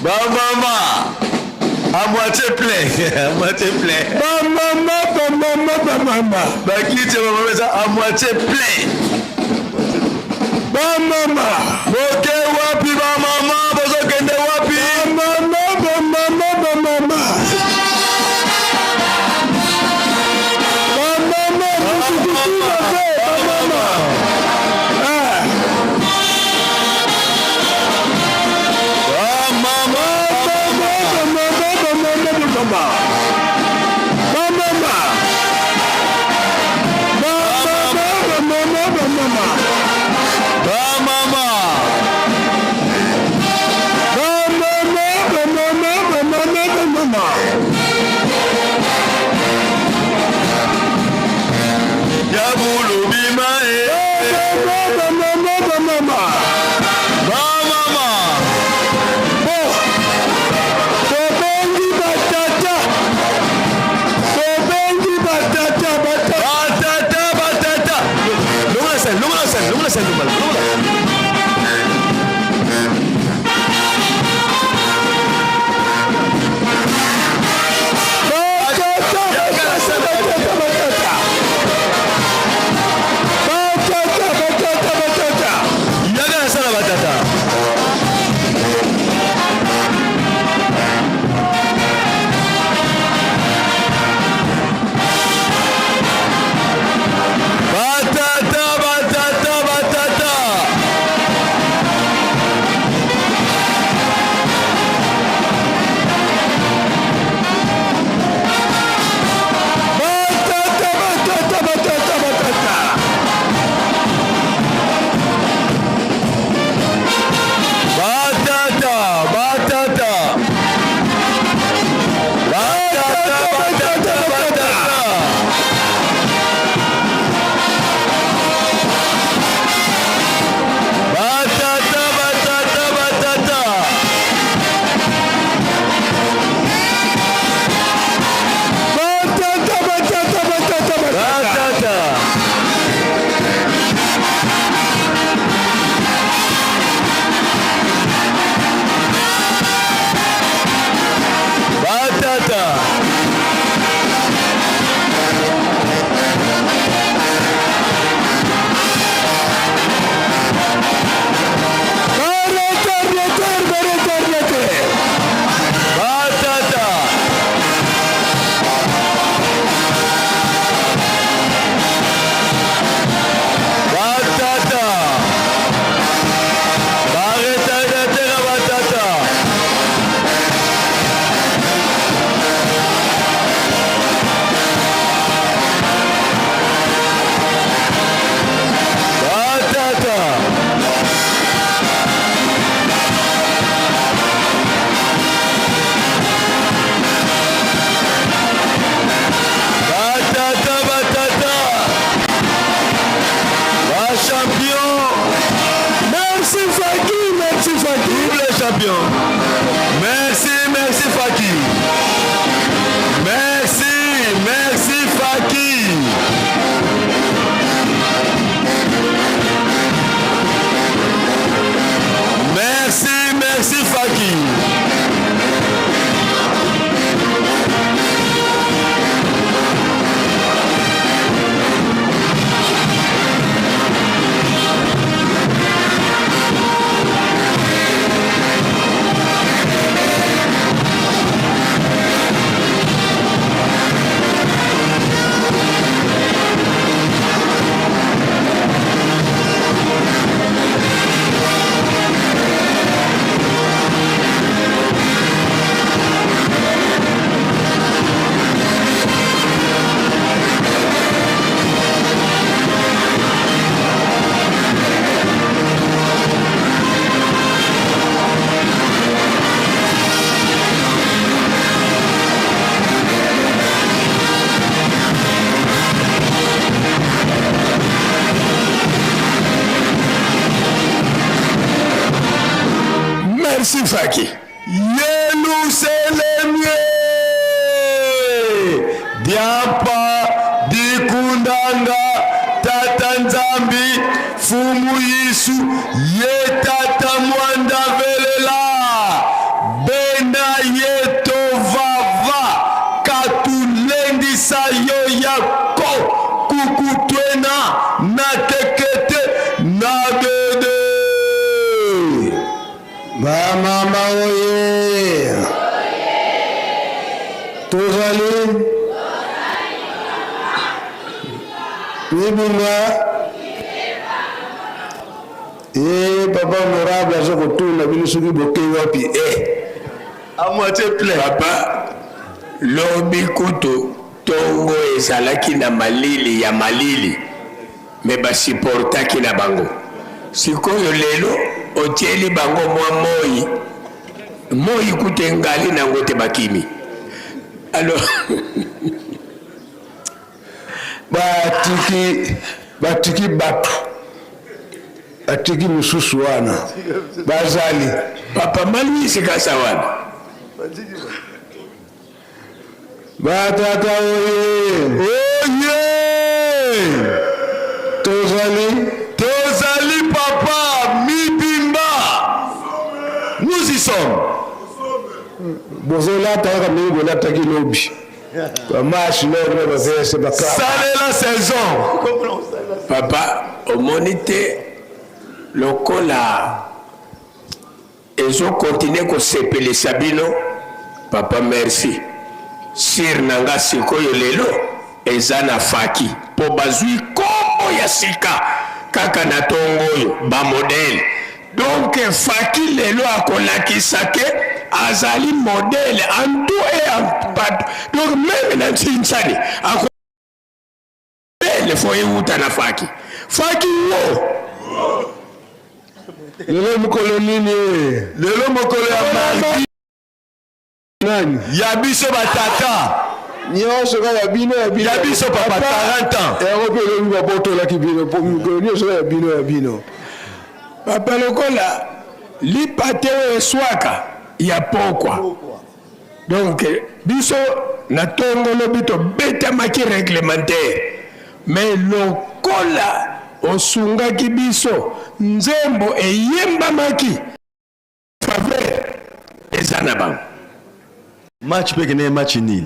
Ba mama à moitié plein, à moitié plein. Ba mama, ba mama, ba mama. Ba kiti ba mama eza à moitié plein. Ba mama. Boke wapi ba mama, bozokende wapi? Ba mama, ba mama, ba mama. Ba mama, musukutu ba mama. Ah. Merci Faki. Yeluselemi diampa dikundanga tata Nzambi fumu Yesu ye tata mwanda velela bena ye tovava katulendisa yo yako kukutwena na tekete na dede. Ba mama oye! Tozali mibimba e papa honorable aza kotuna bino soki bokei wapi e à moitié plein. Papa lobi kutu tongo ezalaki na malili ya malili mais ba supportaki na bango sikoyo lelo otieli bango mwa moi moi kutu engali nango te bakimi alors batiki batiki bato batiki mosusu wana bazali papa maluisi kasa wana Ba tata oye! Oye! Tozali? Tozali papa mibimba. Nous y sommes. Bozolata kaka ndenge bolataki lobi. Ba marche lobi na ba veste ba Salela saison. Papa omoni te lokola Ezo continuer ko sepelisa bino papa merci sur na nga sikoyo lelo eza na faki po bazui kombo ya sika kaka na tongo oyo ba modèle donc faki lelo akolakisa ke azali modèle en tout et en partout donc meme na ntsinsani ako Belle fo ewuta na faki. Faki wo. Lelo mokolo nini? Lelo mokolo ya mardi. Nani? Ya biso ba tata. Nyonso kaka ya bino ya bino. Ya biso papa 40 ans. Yango mpe elobi babotolaki bino mpo mikolo nyonso kaka ya bino ya bino. Papa lokola lipa te oyo eswaka ya pokwa. Donc biso na tongo lobi tobetamaki reglementaire mais lokola osungaki biso nzembo eyembamaki faveur eza na bango. Match pe ekendeki match nul.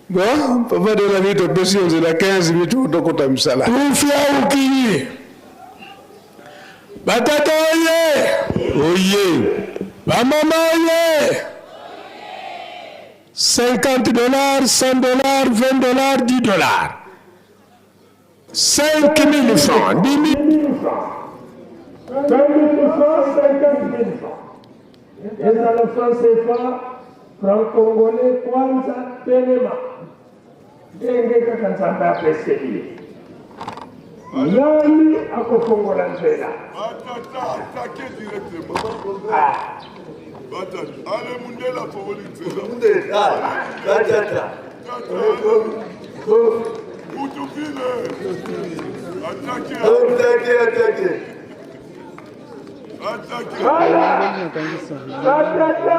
Bon, papa de la vie topesi yo nzela 15 minutes tokota misala. Tufia ukili. Batata oye! Oye! Bamama oye! 50 dollars, 100 dollars, 20 dollars, 10 dollars. 5000 francs, 10 000 francs. 20 000 francs, 50 000 francs. Ezala franc CFA, franc congolais, kwanza, telema. Ndenge kaka Nzambe apeseli ye. Nani akofongola nzela? Batata, attaquez directement. Batata, allez mundele afongoli nzela. Mundele, batata. Mutupile. Attaquez. Attaquez, attaquez. Attaquez. Voilà. Batata,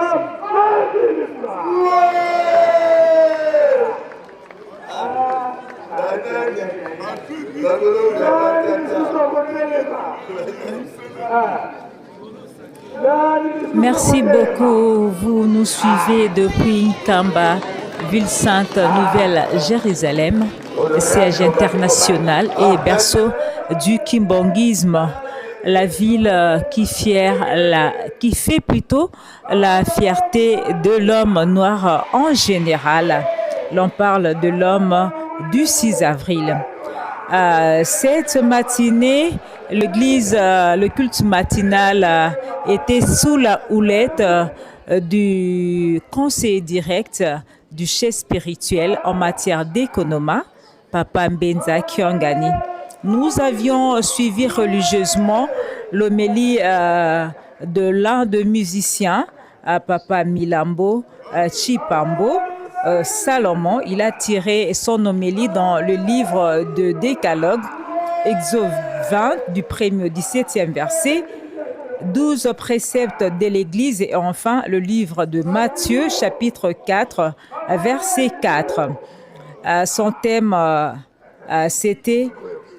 Merci beaucoup. Vous nous suivez depuis Nkamba, ville sainte, Nouvelle Jérusalem, siège international et berceau du kimbanguisme. La ville qui, fière, la, qui fait plutôt la fierté de l'homme noir en général. L'on parle de l'homme du 6 avril. Euh, cette matinée, l'église, euh, le culte matinal euh, était sous la houlette du conseiller direct du chef spirituel en matière d'économa, Papa Mbenza Kiangani. Nous avions suivi religieusement l'homélie de l'un des musiciens, Papa Milambo Chipambo. Salomon, il a tiré son homélie dans le livre de Décalogue, Exode 20, du premier au 17e verset. 12 préceptes de l'Église et enfin le livre de Matthieu chapitre 4 verset 4. Son thème, c'était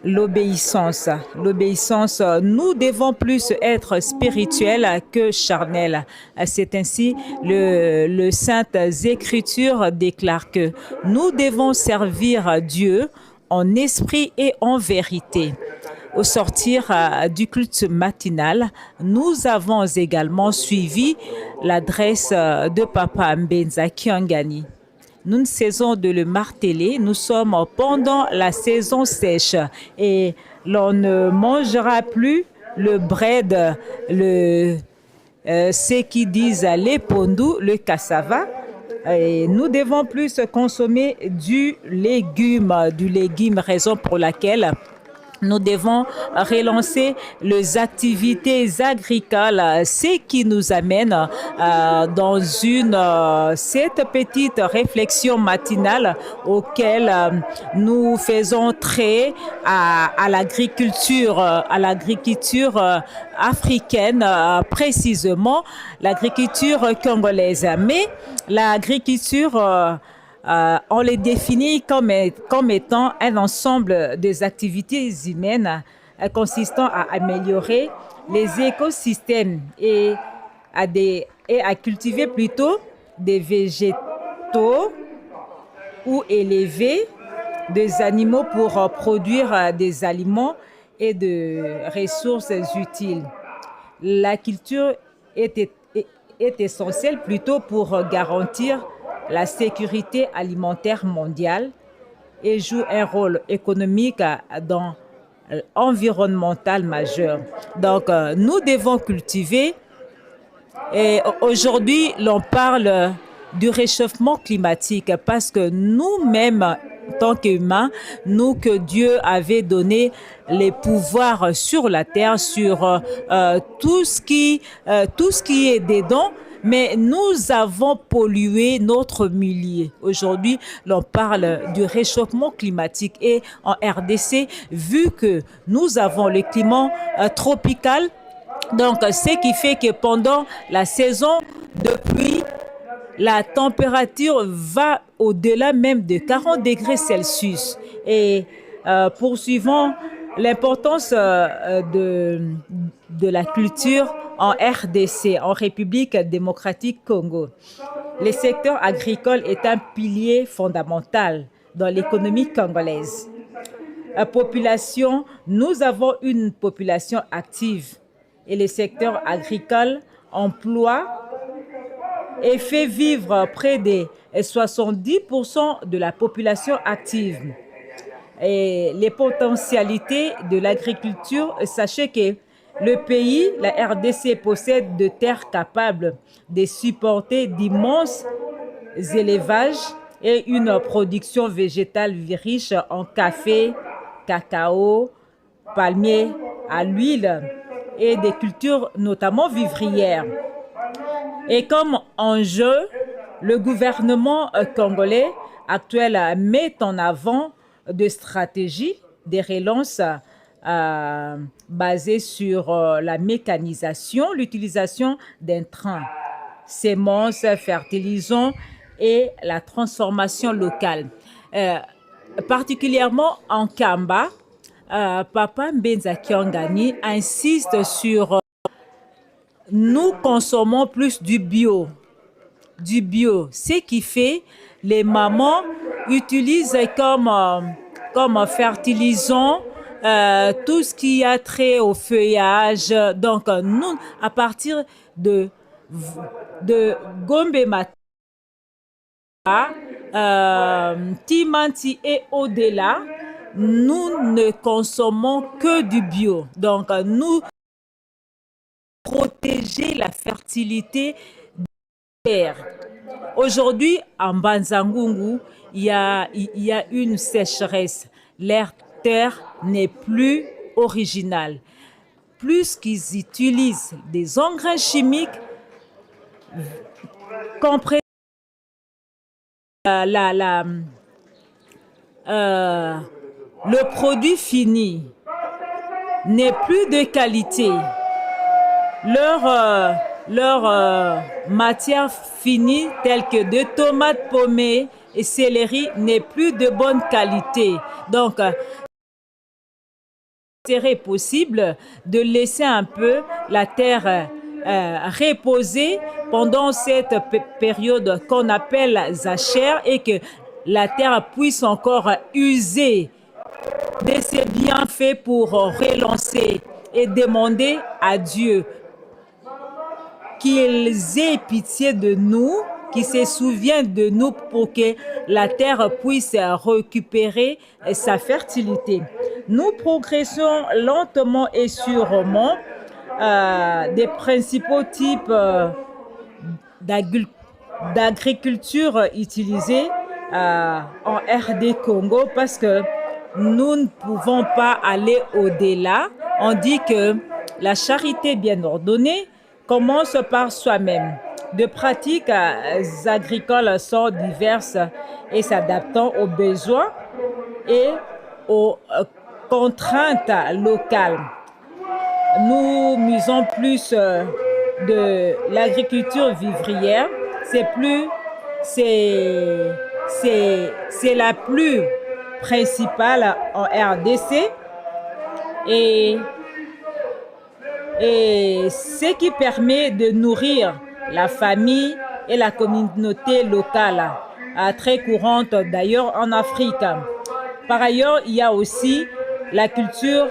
l'obéissance. L'obéissance, nous devons plus être spirituels que charnels. C'est ainsi le Saintes Écritures déclare que nous devons servir Dieu en esprit et en vérité. Au sortir du culte matinal, nous avons également suivi l'adresse de Papa Mbenza Kiangani. Nous ne cessons de le marteler, nous sommes pendant la saison sèche et l'on ne mangera plus le bread, ceux qui disent les pondou, le cassava. Et nous devons plus consommer du légume, raison pour laquelle nous devons relancer les activités agricoles, ce qui nous amène dans cette petite réflexion matinale auquel nous faisons trait à l'agriculture africaine, précisément l'agriculture congolaise. Mais l'agriculture, on les définit comme étant un ensemble des activités humaines consistant à améliorer les écosystèmes et à cultiver plutôt des végétaux ou élever des animaux pour produire des aliments et de ressources utiles. La culture est essentielle plutôt pour garantir la sécurité alimentaire mondiale et joue un rôle économique dans environnemental majeur. Donc, nous devons cultiver. Et aujourd'hui, l'on parle du réchauffement climatique parce que nous-mêmes, en tant qu'humains, nous que Dieu avait donné les pouvoirs sur la terre, sur tout ce qui est dedans, mais nous avons pollué notre milieu. Aujourd'hui, l'on parle du réchauffement climatique et en RDC, vu que nous avons le climat tropical, donc ce qui fait que pendant la saison de pluie, la température va au-delà même de 40 degrés Celsius. Et poursuivant l'importance de la culture en RDC, en République démocratique Congo. Le secteur agricole est un pilier fondamental dans l'économie congolaise. La population, nous avons une population active et le secteur agricole emploie et fait vivre près de 70% de la population active. Et les potentialités de l'agriculture, sachez que le pays, la RDC, possède de terres capables de supporter d'immenses élevages et une production végétale riche en café, cacao, palmiers à l'huile et des cultures notamment vivrières. Et comme enjeu, le gouvernement congolais actuel met en avant des stratégies, des relances basées sur la mécanisation, l'utilisation d'intrants, semences, fertilisants et la transformation locale. Particulièrement en Nkamba, Papa Mbenza Kiangani insiste sur nous consommons plus du bio. Du bio, ce qui fait les mamans utilisent comme fertilisant tout ce qui a trait au feuillage. Donc, nous, à partir de Gombe Mata, Timanti et au-delà, nous ne consommons que du bio. Donc, nous protéger la fertilité de terre. Aujourd'hui, en Mbanza-Ngungu, il y a une sécheresse. L'air terre n'est plus originale. Plus qu'ils utilisent des engrais chimiques, comprenez le produit fini n'est plus de qualité. leur, leur matière finie telle que des tomates pommées et céleri n'est plus de bonne qualité. Donc, serait possible de laisser un peu la terre reposer pendant cette période qu'on appelle zachère et que la terre puisse encore user de ses bienfaits pour relancer et demander à Dieu qu'il ait pitié de nous, qu'il se souvienne de nous pour que la terre puisse récupérer sa fertilité. Nous progressons lentement et sûrement des principaux types d'agriculture utilisés en RD Congo parce que nous ne pouvons pas aller au-delà. On dit que la charité bien ordonnée commence par soi-même. De pratiques agricoles sont diverses et s'adaptant aux besoins et aux contraintes locales. Nous misons plus de l'agriculture vivrière. C'est plus, c'est, c'est, c'est la plus principale en RDC et ce qui permet de nourrir la famille et la communauté locale, très courante d'ailleurs en Afrique. Par ailleurs, il y a aussi la culture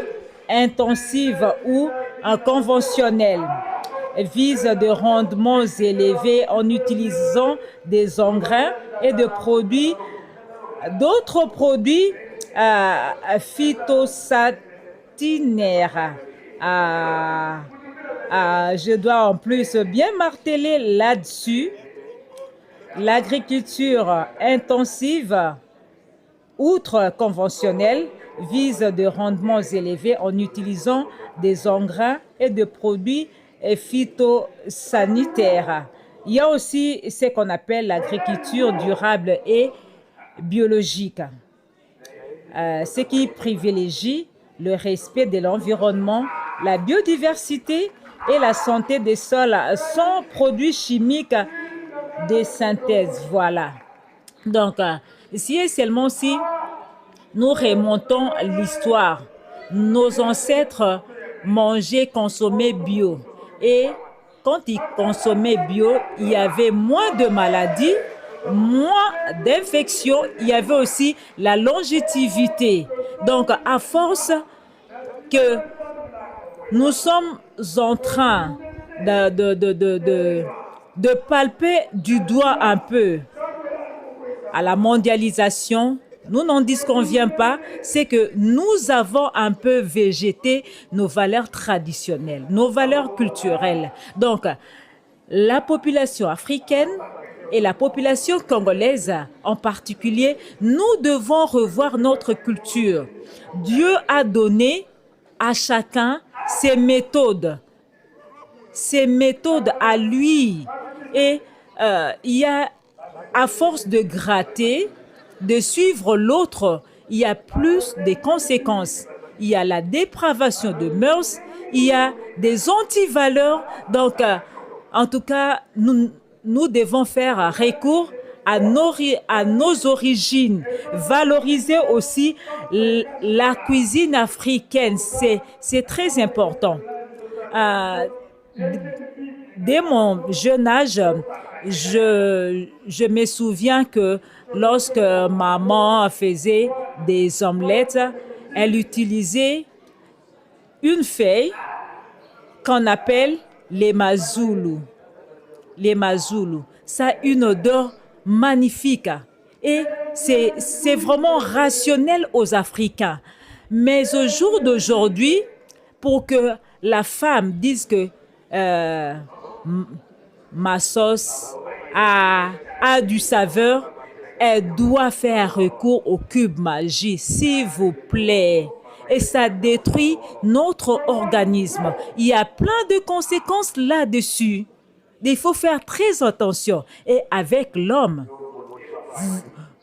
intensive ou conventionnelle vise de rendements élevés en utilisant des engrais et de produits, d'autres produits phytosanitaires. Je dois en plus bien marteler là-dessus. L'agriculture intensive, outre conventionnelle, vise de rendements élevés en utilisant des engrais et des produits phytosanitaires. Il y a aussi ce qu'on appelle l'agriculture durable et biologique, ce qui privilégie le respect de l'environnement, la biodiversité et la santé des sols sans produits chimiques de synthèse. Voilà. Donc, si et seulement si nous remontons l'histoire, nos ancêtres mangeaient, consommaient bio. Et quand ils consommaient bio, il y avait moins de maladies, moins d'infections, il y avait aussi la longévité. Donc, à force que nous sommes en train de palper du doigt un peu à la mondialisation, nous n'en disconvient pas, c'est que nous avons un peu végété nos valeurs traditionnelles, nos valeurs culturelles. Donc, la population africaine et la population congolaise en particulier, nous devons revoir notre culture. Dieu a donné à chacun ses méthodes, ses méthodes à lui. Et il y a, à force de gratter, de suivre l'autre, il y a plus de conséquences. Il y a la dépravation de mœurs, il y a des antivaleurs. Donc, en tout cas, nous devons faire recours à nos origines, valoriser aussi la cuisine africaine, c'est très important. Dès mon jeune âge, je me souviens que lorsque maman faisait des omelettes, elle utilisait une feuille qu'on appelle les mazoulous. Les mazoulous. Ça a une odeur magnifique et c'est vraiment rationnel aux Africains. Mais au jour d'aujourd'hui, pour que la femme dise que ma sauce a du saveur, elle doit faire recours au cube Maggi, s'il vous plaît. Et ça détruit notre organisme. Il y a plein de conséquences là-dessus. Il faut faire très attention. Et avec l'homme,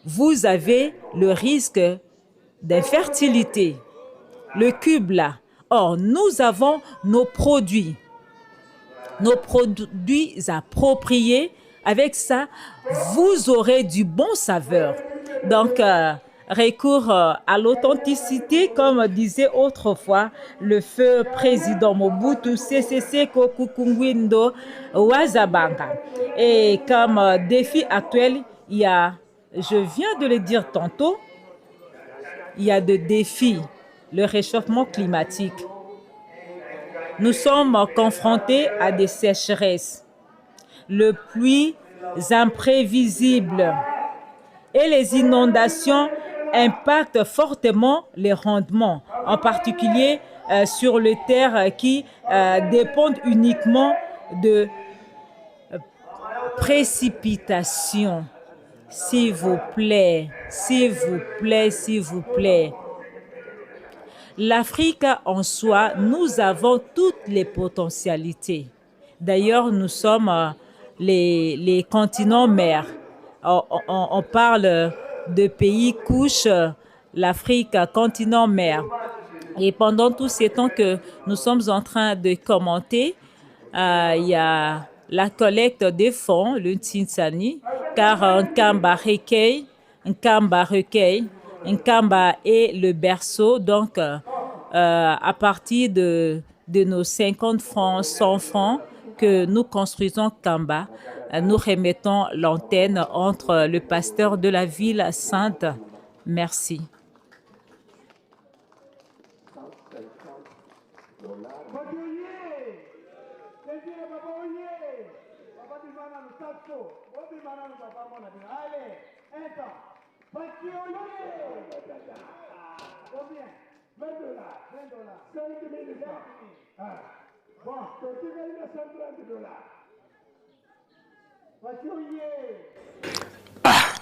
vous avez le risque d'infertilité. Le cube là. Or, nous avons nos produits. nos produits appropriés. Avec ça, vous aurez du bon saveur. Donc, euh, recours euh, à l'authenticité, comme disait autrefois le feu président Mobutu Sese Seko Kuku Ngbindo Wa Za Banga. Et comme euh, défi actuel, il y a, je viens de le dire tantôt, il y a des défis, le réchauffement climatique. Nous sommes confrontés à des sécheresses, le pluie imprévisibles et les inondations impactent fortement les rendements, en particulier euh, sur les terres qui euh, dépendent uniquement de euh, précipitations. S'il vous plaît, s'il vous plaît, s'il vous plaît. L'Afrique en soi, nous avons toutes les potentialités. D'ailleurs, nous sommes euh, les, les continents mères. On, on, on parle de pays couche, l'Afrique, continent mère. Et pendant tous ces temps que nous sommes en train de commenter, euh, il y a la collecte des fonds, le Ntsinsani, car Nkamba recueille, Nkamba recueille, Nkamba est le berceau. Donc, euh, à partir de, de nos 50 francs, 100 francs que nous construisons Nkamba, nous remettons l'antenne entre le pasteur de la ville sainte. Merci.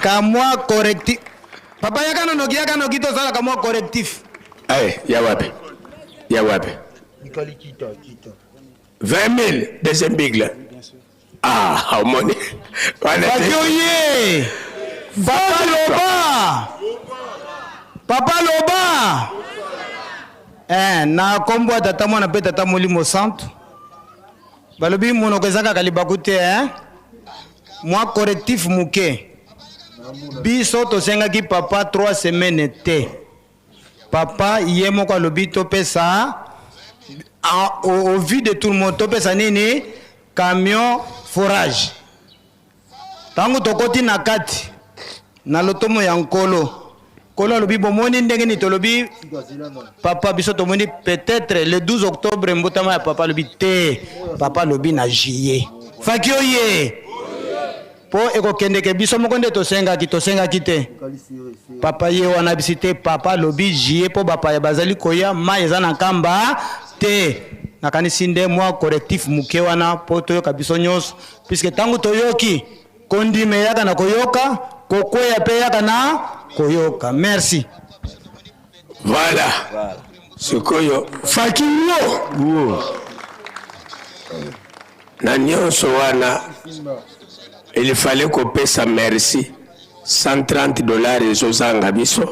Kamwa correctif. Papa yaka nonoki yaka noki tosala kamwa correctif. Hey, ya wapi? Ya wapi? 20 000 deuxième bigle. Ah, omoni. Papa oye. Papa loba. Papa loba. Eh, na kombo ya tata mwana mpe tata molimo santu. Balobi monoko eza kaka libaku te eh? Mwa correctif moke. Biso tosengaki papa 3 semaines te. Papa ye moko alobi topesa au, au vu de tout le monde topesa nini camion forage. Tango tokoti na kati na lotomo ya nkolo, nkolo alobi bomoni ndenge nini tolobi papa biso tomoni peut-être le 12 octobre mbotama ya papa alobi te papa alobi na juillet faki oye po ekokendeke biso moko nde tosengaki tosengaki te papa ye wana bisi te papa alobi juillet po bapaya bazali koya mai eza na nkamba te nakanisi nde mwa correctif moke wana po toyoka biso nyonso puisque ntango toyoki kondima eyaka na koyoka kokweya mpe eyaka na koyoka merci Voilà. Sikoyo faki wo. Na nyonso wana il fallait kopesa merci 130 dollars ezozanga biso.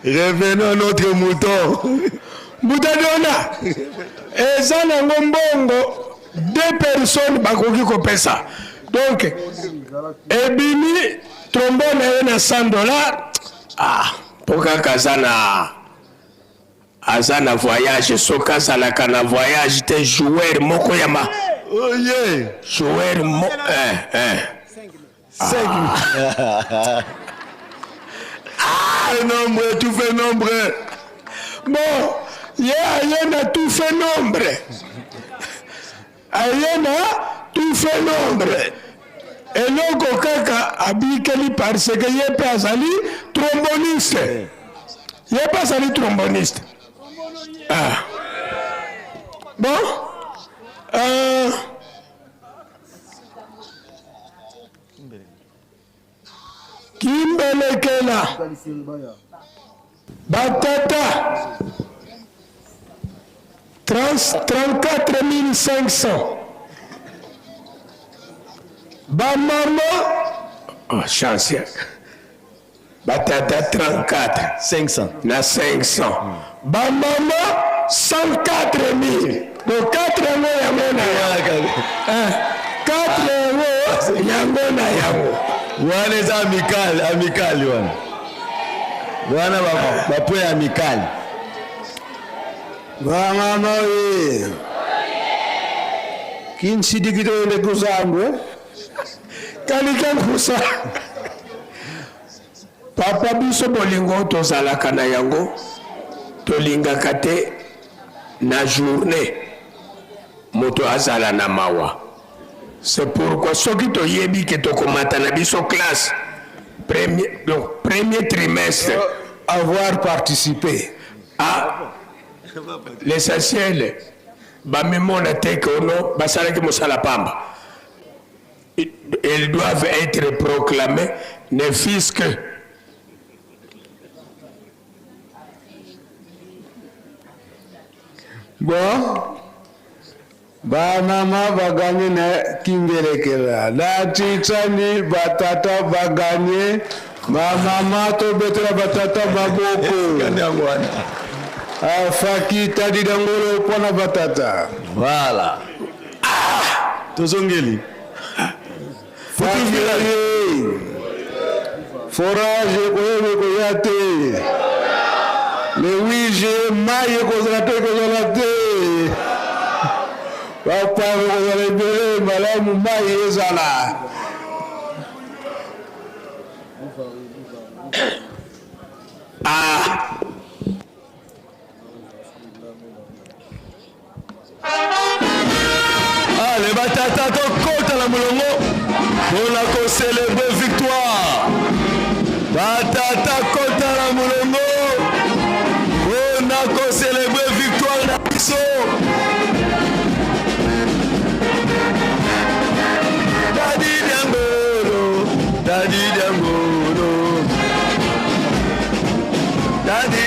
Revenons à notre mouton. Mbuta Dona, eza nango mbongo deux personnes bakoki kopesa. Donc ebimi trombone ye na 100 dollars. Ah, po kaka aza na aza na voyage soki azalaka na voyage te joueur moko ya ma oh yeah. joueur mo eh, eh. Ah. ah. nombre, tout fait nombre. Bon, ye aye na tout fait nombre. Aye na tout fait nombre. Eloko kaka abikeli parce que ye mpe azali tromboniste. Ye mpe azali tromboniste. Ah. Bon. Euh, Kimbelekela batata 34 500 bamama oh, chance batata 34 500 na 500 bamama. 104 000. Donc 4 yango yango na yango. 4 yango yango na yango. Wana eza amical, amical wana. Wana ba point amical. Bamama oye! Kinsidikito ende kuzambwe. Kalika nkusa. Papa biso bolingo tozalaka na yango tolingaka te na journée moto azala na mawa. C'est pourquoi soki toyebi ke tokomata na biso classe premier, donc premier trimestre avoir participé à l'essentiel bamimona te ke ono basalaki mosala pamba. Ils doivent être proclamés ne fût-ce que Bon, ba mama ba gagné na kimbelekela na titani ba tata ba gagné ba mama tobetela ba tata maboko afaki tadi dangolo mpona ba tata. Voilà. Tozongeli. Fakiri forage ekoyeba ekoya te le 8 juillet mai ekozala te ekozala te bapave ekozala ebele malamu mai ezala. Ah. Ale batata tokota na molongo mpona kocelebre victoire. Batata kota na molongo mpona kocelebre victoire na biso. Dadi Diangolo, Dadi Diangolo, Dadi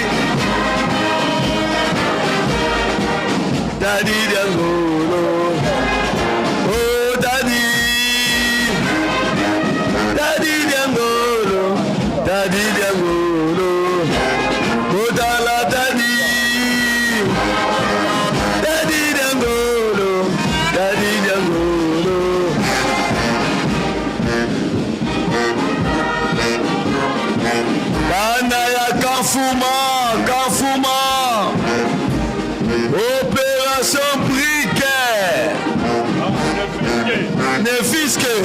Daddy Diangolo, oh Daddy, Daddy Diangolo, Daddy Diangolo, Botala Daddy, Daddy Diangolo, Daddy Diangolo. Bana ya Kafuma, Kafuma, Opération Brique, Nefiske.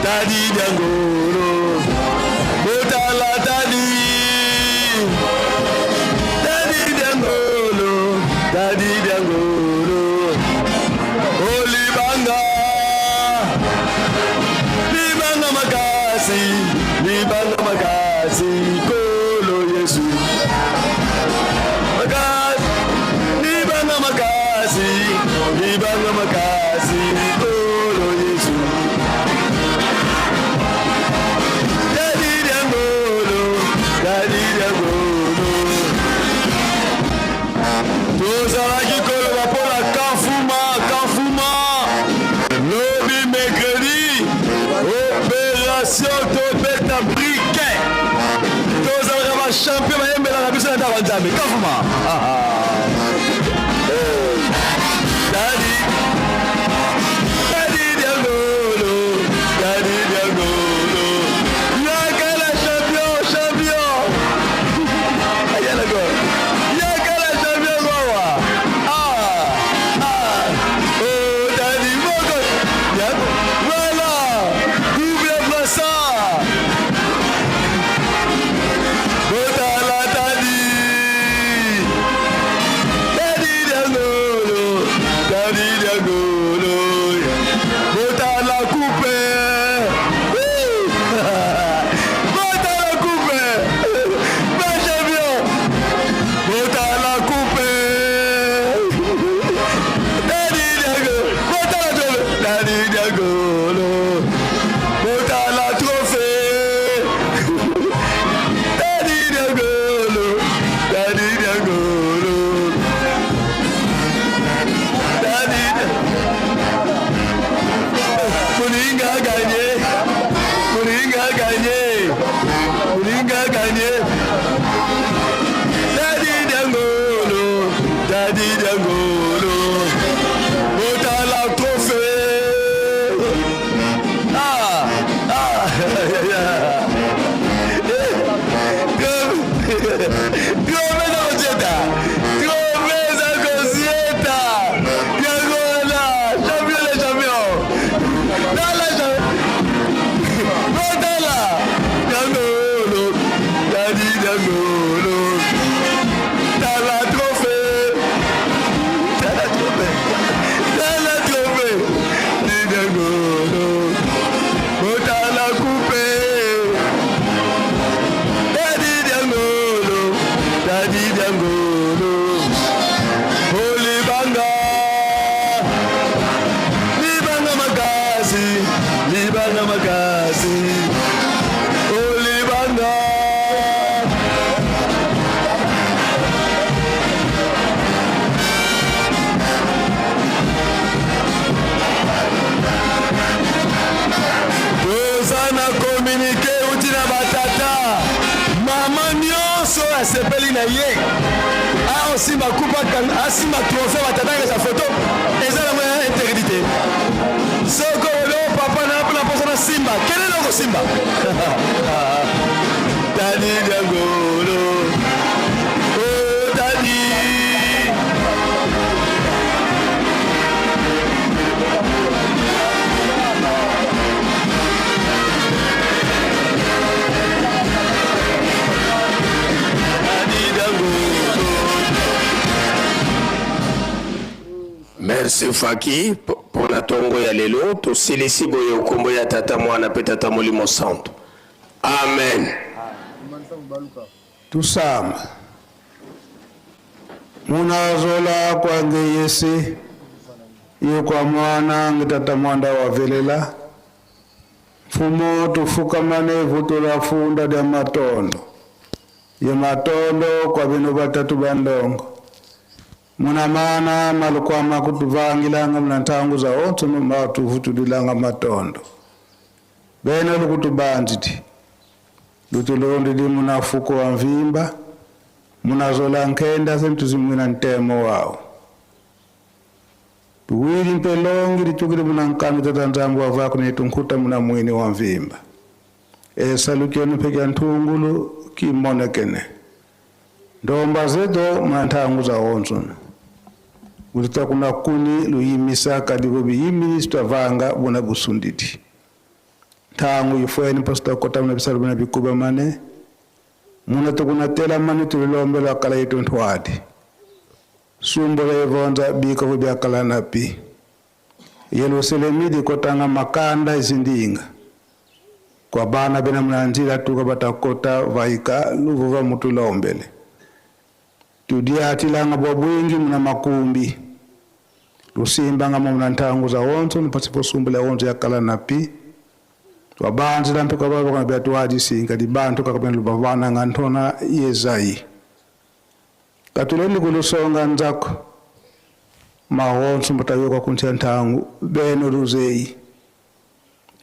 Tadi Diangolo, Botala Tadi, Tadi Diangolo, Tadi Diangolo, Olibanga, Libanga Makasi, Libanga Makasi, Kolo Yesu. Makasi, Libanga Makasi, Libanga Makasi, Kolo Yesu. Daddy Diangolo, Daddy Diangolo. Tozalaki koloba mpo na Kafuma, Kafuma. Lobi mercredi, opération tobeta briquet. Tozalaka ba champion bayembelaka biso na ndako ya Nzambe. Kafuma. Daddy, Daddy Diangolo, Daddy Diangolo. Yakala champion, champion. Ayala go. Yakala champion wawa. Ah, ah. Oh, Daddy Moko. Yep. Voilà. Double brassard. Botala Daddy. makasi olibanga. Toza na communiqué euti na batata mama nyonso oyo asepeli na ye aosimba kupa, asimba trophée, batata akesa foto, eza nango ya interdit te. Soki olobi o papa na na mposa na simba, kende na kosimba. Tadi diangolo o tadi. Merci Faki mpo na ntongo ya lelo. Tosilisi boye nkombo ya Tata, Mwana mpe Tata Molimo Santo. Amen. Tusamba munazola kwange yese ye kwa mwana nge tata mwanda wavelela mfumo tufukamane vutula funda lya matondo ye matondo kwa bino batatu bandongo muna mana malukwama kutuvangilanga muna ntangu za onse matuvutulilanga matondo bene lukutubanziti lutulondi li munafuko wa mvimba munazola nkenda sentuzimwina ntemo wawo tuwili mpelongi litukili muna nkanu tata nzambu wavaku netunkuta muna mwini wa mvimba esalukienu pekya nthungulu kimonekene ndomba zeto muna ntangu za onzona kuti kuna kuni luyimisa kadivo biyimini twavanga buna busunditi ntangu ifweni mpasi twakota muna bisalu buna bikuba mane muna tukunatela mane tulilombela kala yetu nthwadi sumbola yevonza bikovo byakala na pi Yerusalemu kotanga makanda izindinga kwa bana bena mnanzila tuka batakota vaika luvuva mutulombele tudiatilanga bwa bwingi muna makumbi lusimbanga muna ntangu za onzo nipasipo sumbula onzo yakala na pi twabanzila mpika baba kana byatuwajisinga libantu kakabena lubavana nga ntona yezai katulendi kulusonga nzako mahonso mutayoka kuntia ntangu beno luzei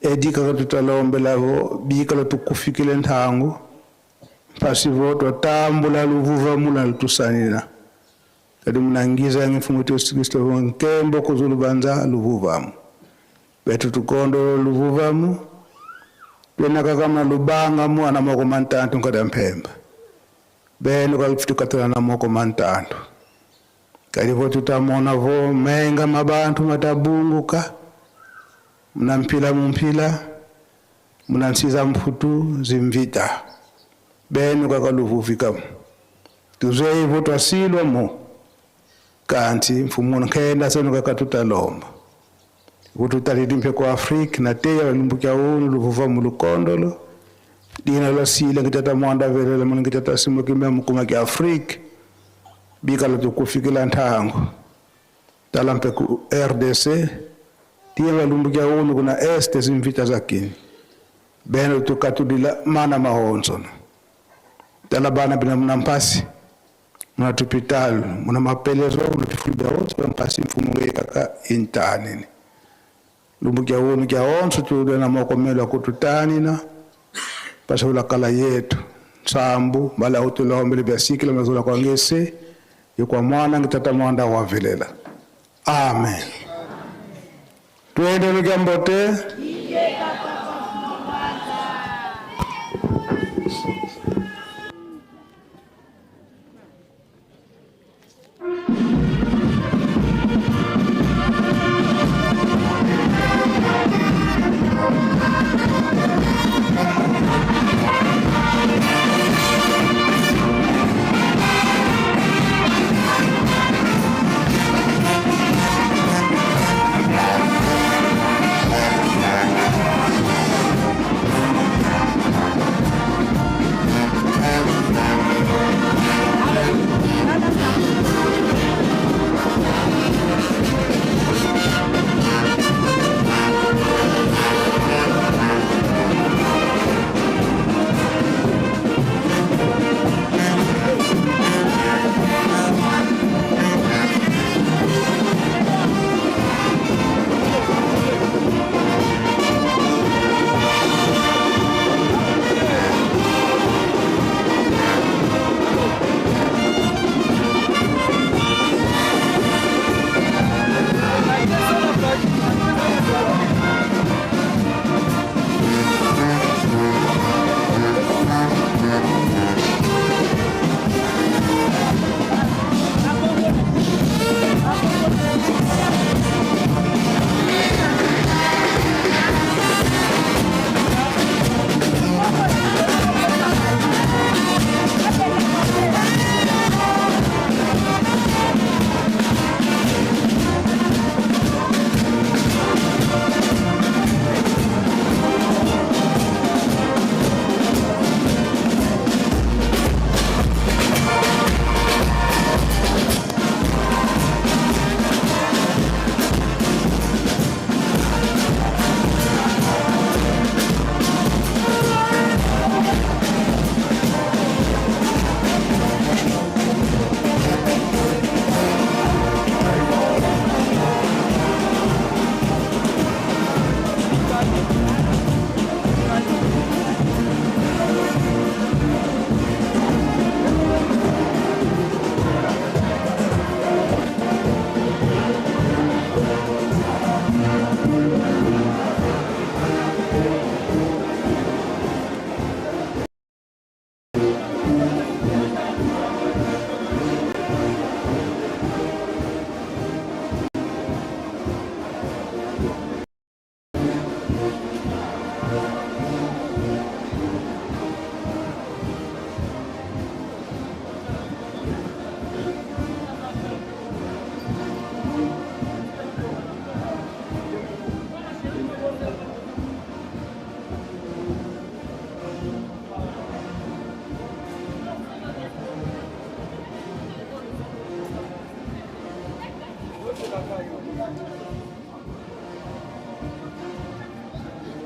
edika katutalombelavo bikala tukufikile ntangu pasivo twatambula luvuva mula lutusanina kadi munangiza mfumo wetu Yesu Kristo nkembo kuzulubanza luvuvamu betu tukondo luvuvamu twenaka kama lubanga mu ana moko mantantu nkada mpemba beno kalifutukatala na moko mantantu kalivo tutamona vo menga mabantu matabunguka muna mpila mumpila muna nsiza mputu zimvita beno kakaluvuvika tuzeivo twasilwa mu kanti mfumo nkenda seno kakatutalomba kututalili kwa Afrika na teya walumbukia unu luvuva mulukondolo dina lwasile ngitata mwanda velela muna ngitata simu kimya mukuma ki Afrika bikala tukufikila ntango tala mpe ku RDC tiya walumbukia unu kuna este zimvita zakini beno tukatudila mana mahonsono tala bana bina muna mpasi muna tupitalu muna mapelezo muna pifulubya onso mpasi mfumo ngekaka intanini lumbukia unu kya onso tude na mokomelo akututanina pasabula kala yetu nsambu bala utulombele bya sikila mazula kwa ngese yekwa mwana ngitata mwanda wavelela amen. Twende lukyambote.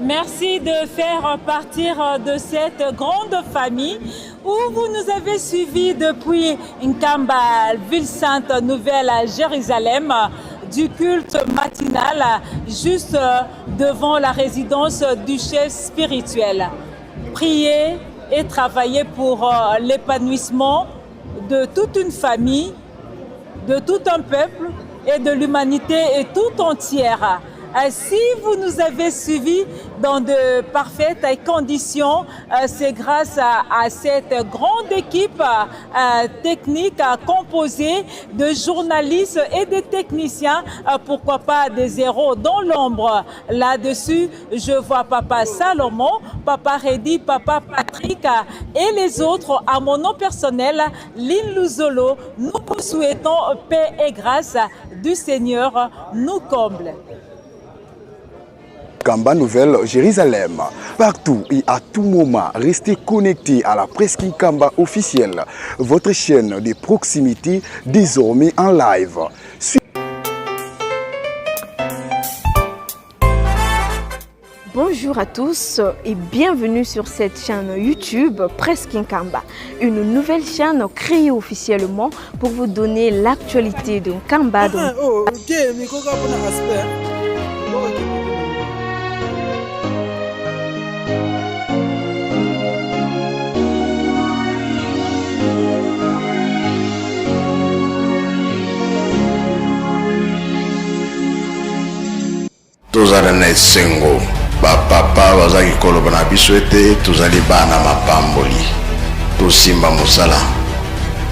Merci de faire partir de cette grande famille où vous nous avez suivis depuis Nkamba, ville sainte nouvelle à Jérusalem, du culte matinal juste devant la résidence du chef spirituel. Priez et travaillez pour euh, l'épanouissement de toute une famille, de tout un peuple et de l'humanité et tout entière. Euh, si vous nous avez suivis dans de parfaites conditions, euh, c'est grâce à, cette grande équipe euh, technique composée de journalistes et de techniciens, pourquoi pas des héros dans l'ombre. Là-dessus, je vois Papa Salomon, Papa Reddy, Papa Patrick et les autres. À mon nom personnel, Lynn Luzolo, nous vous souhaitons paix et grâce du Seigneur nous comble. Kamba Nouvelle Jérusalem. Partout et à tout moment, restez connectés à la Presse Kamba officielle, votre chaîne de proximité désormais en live. Bonjour à tous et bienvenue sur cette chaîne YouTube Presse Kinkamba, une nouvelle chaîne créée officiellement pour vous donner l'actualité de Nkamba. Ah, oh, Tozala na esengo, ba papa bazalaki koloba na biso ete tozali bana mapamboli. Tosimba mosala.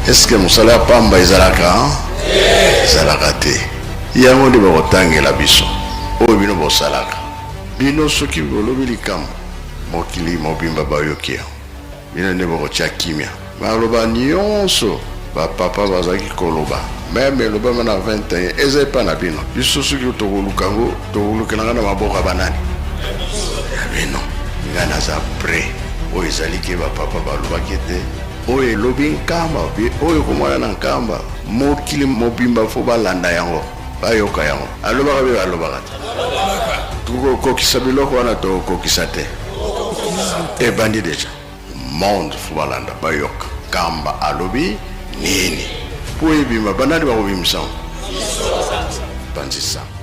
Est-ce que mosala ya pamba ezalaka? Ezalaka te. Yango nde bakotangela biso oyo bino bosalaka. Bino soki bolobi likambo, mokili mobimba bayoki yango. Bino nde bokotia kimia. Maloba nionso ba papa bazalaki koloba meme elobama na 21 eza epa na bino. Biso soki tokoluka yango tokolukela yango na maboko ya banani? Ya bino. Nga naza près. Oyo ezali ke ba papa balobaki ete oyo elobi Nkamba pe oyo ekomona na Nkamba mokili mobimba fo balanda yango bayoka yango. Alobaka pe alobaka te. Tokokokisa biloko wana tokokokisa te. Ebandi deja. Monde fo balanda bayoka Kamba alobi nini po ebima banani bakobimisa yango? Panzi sango.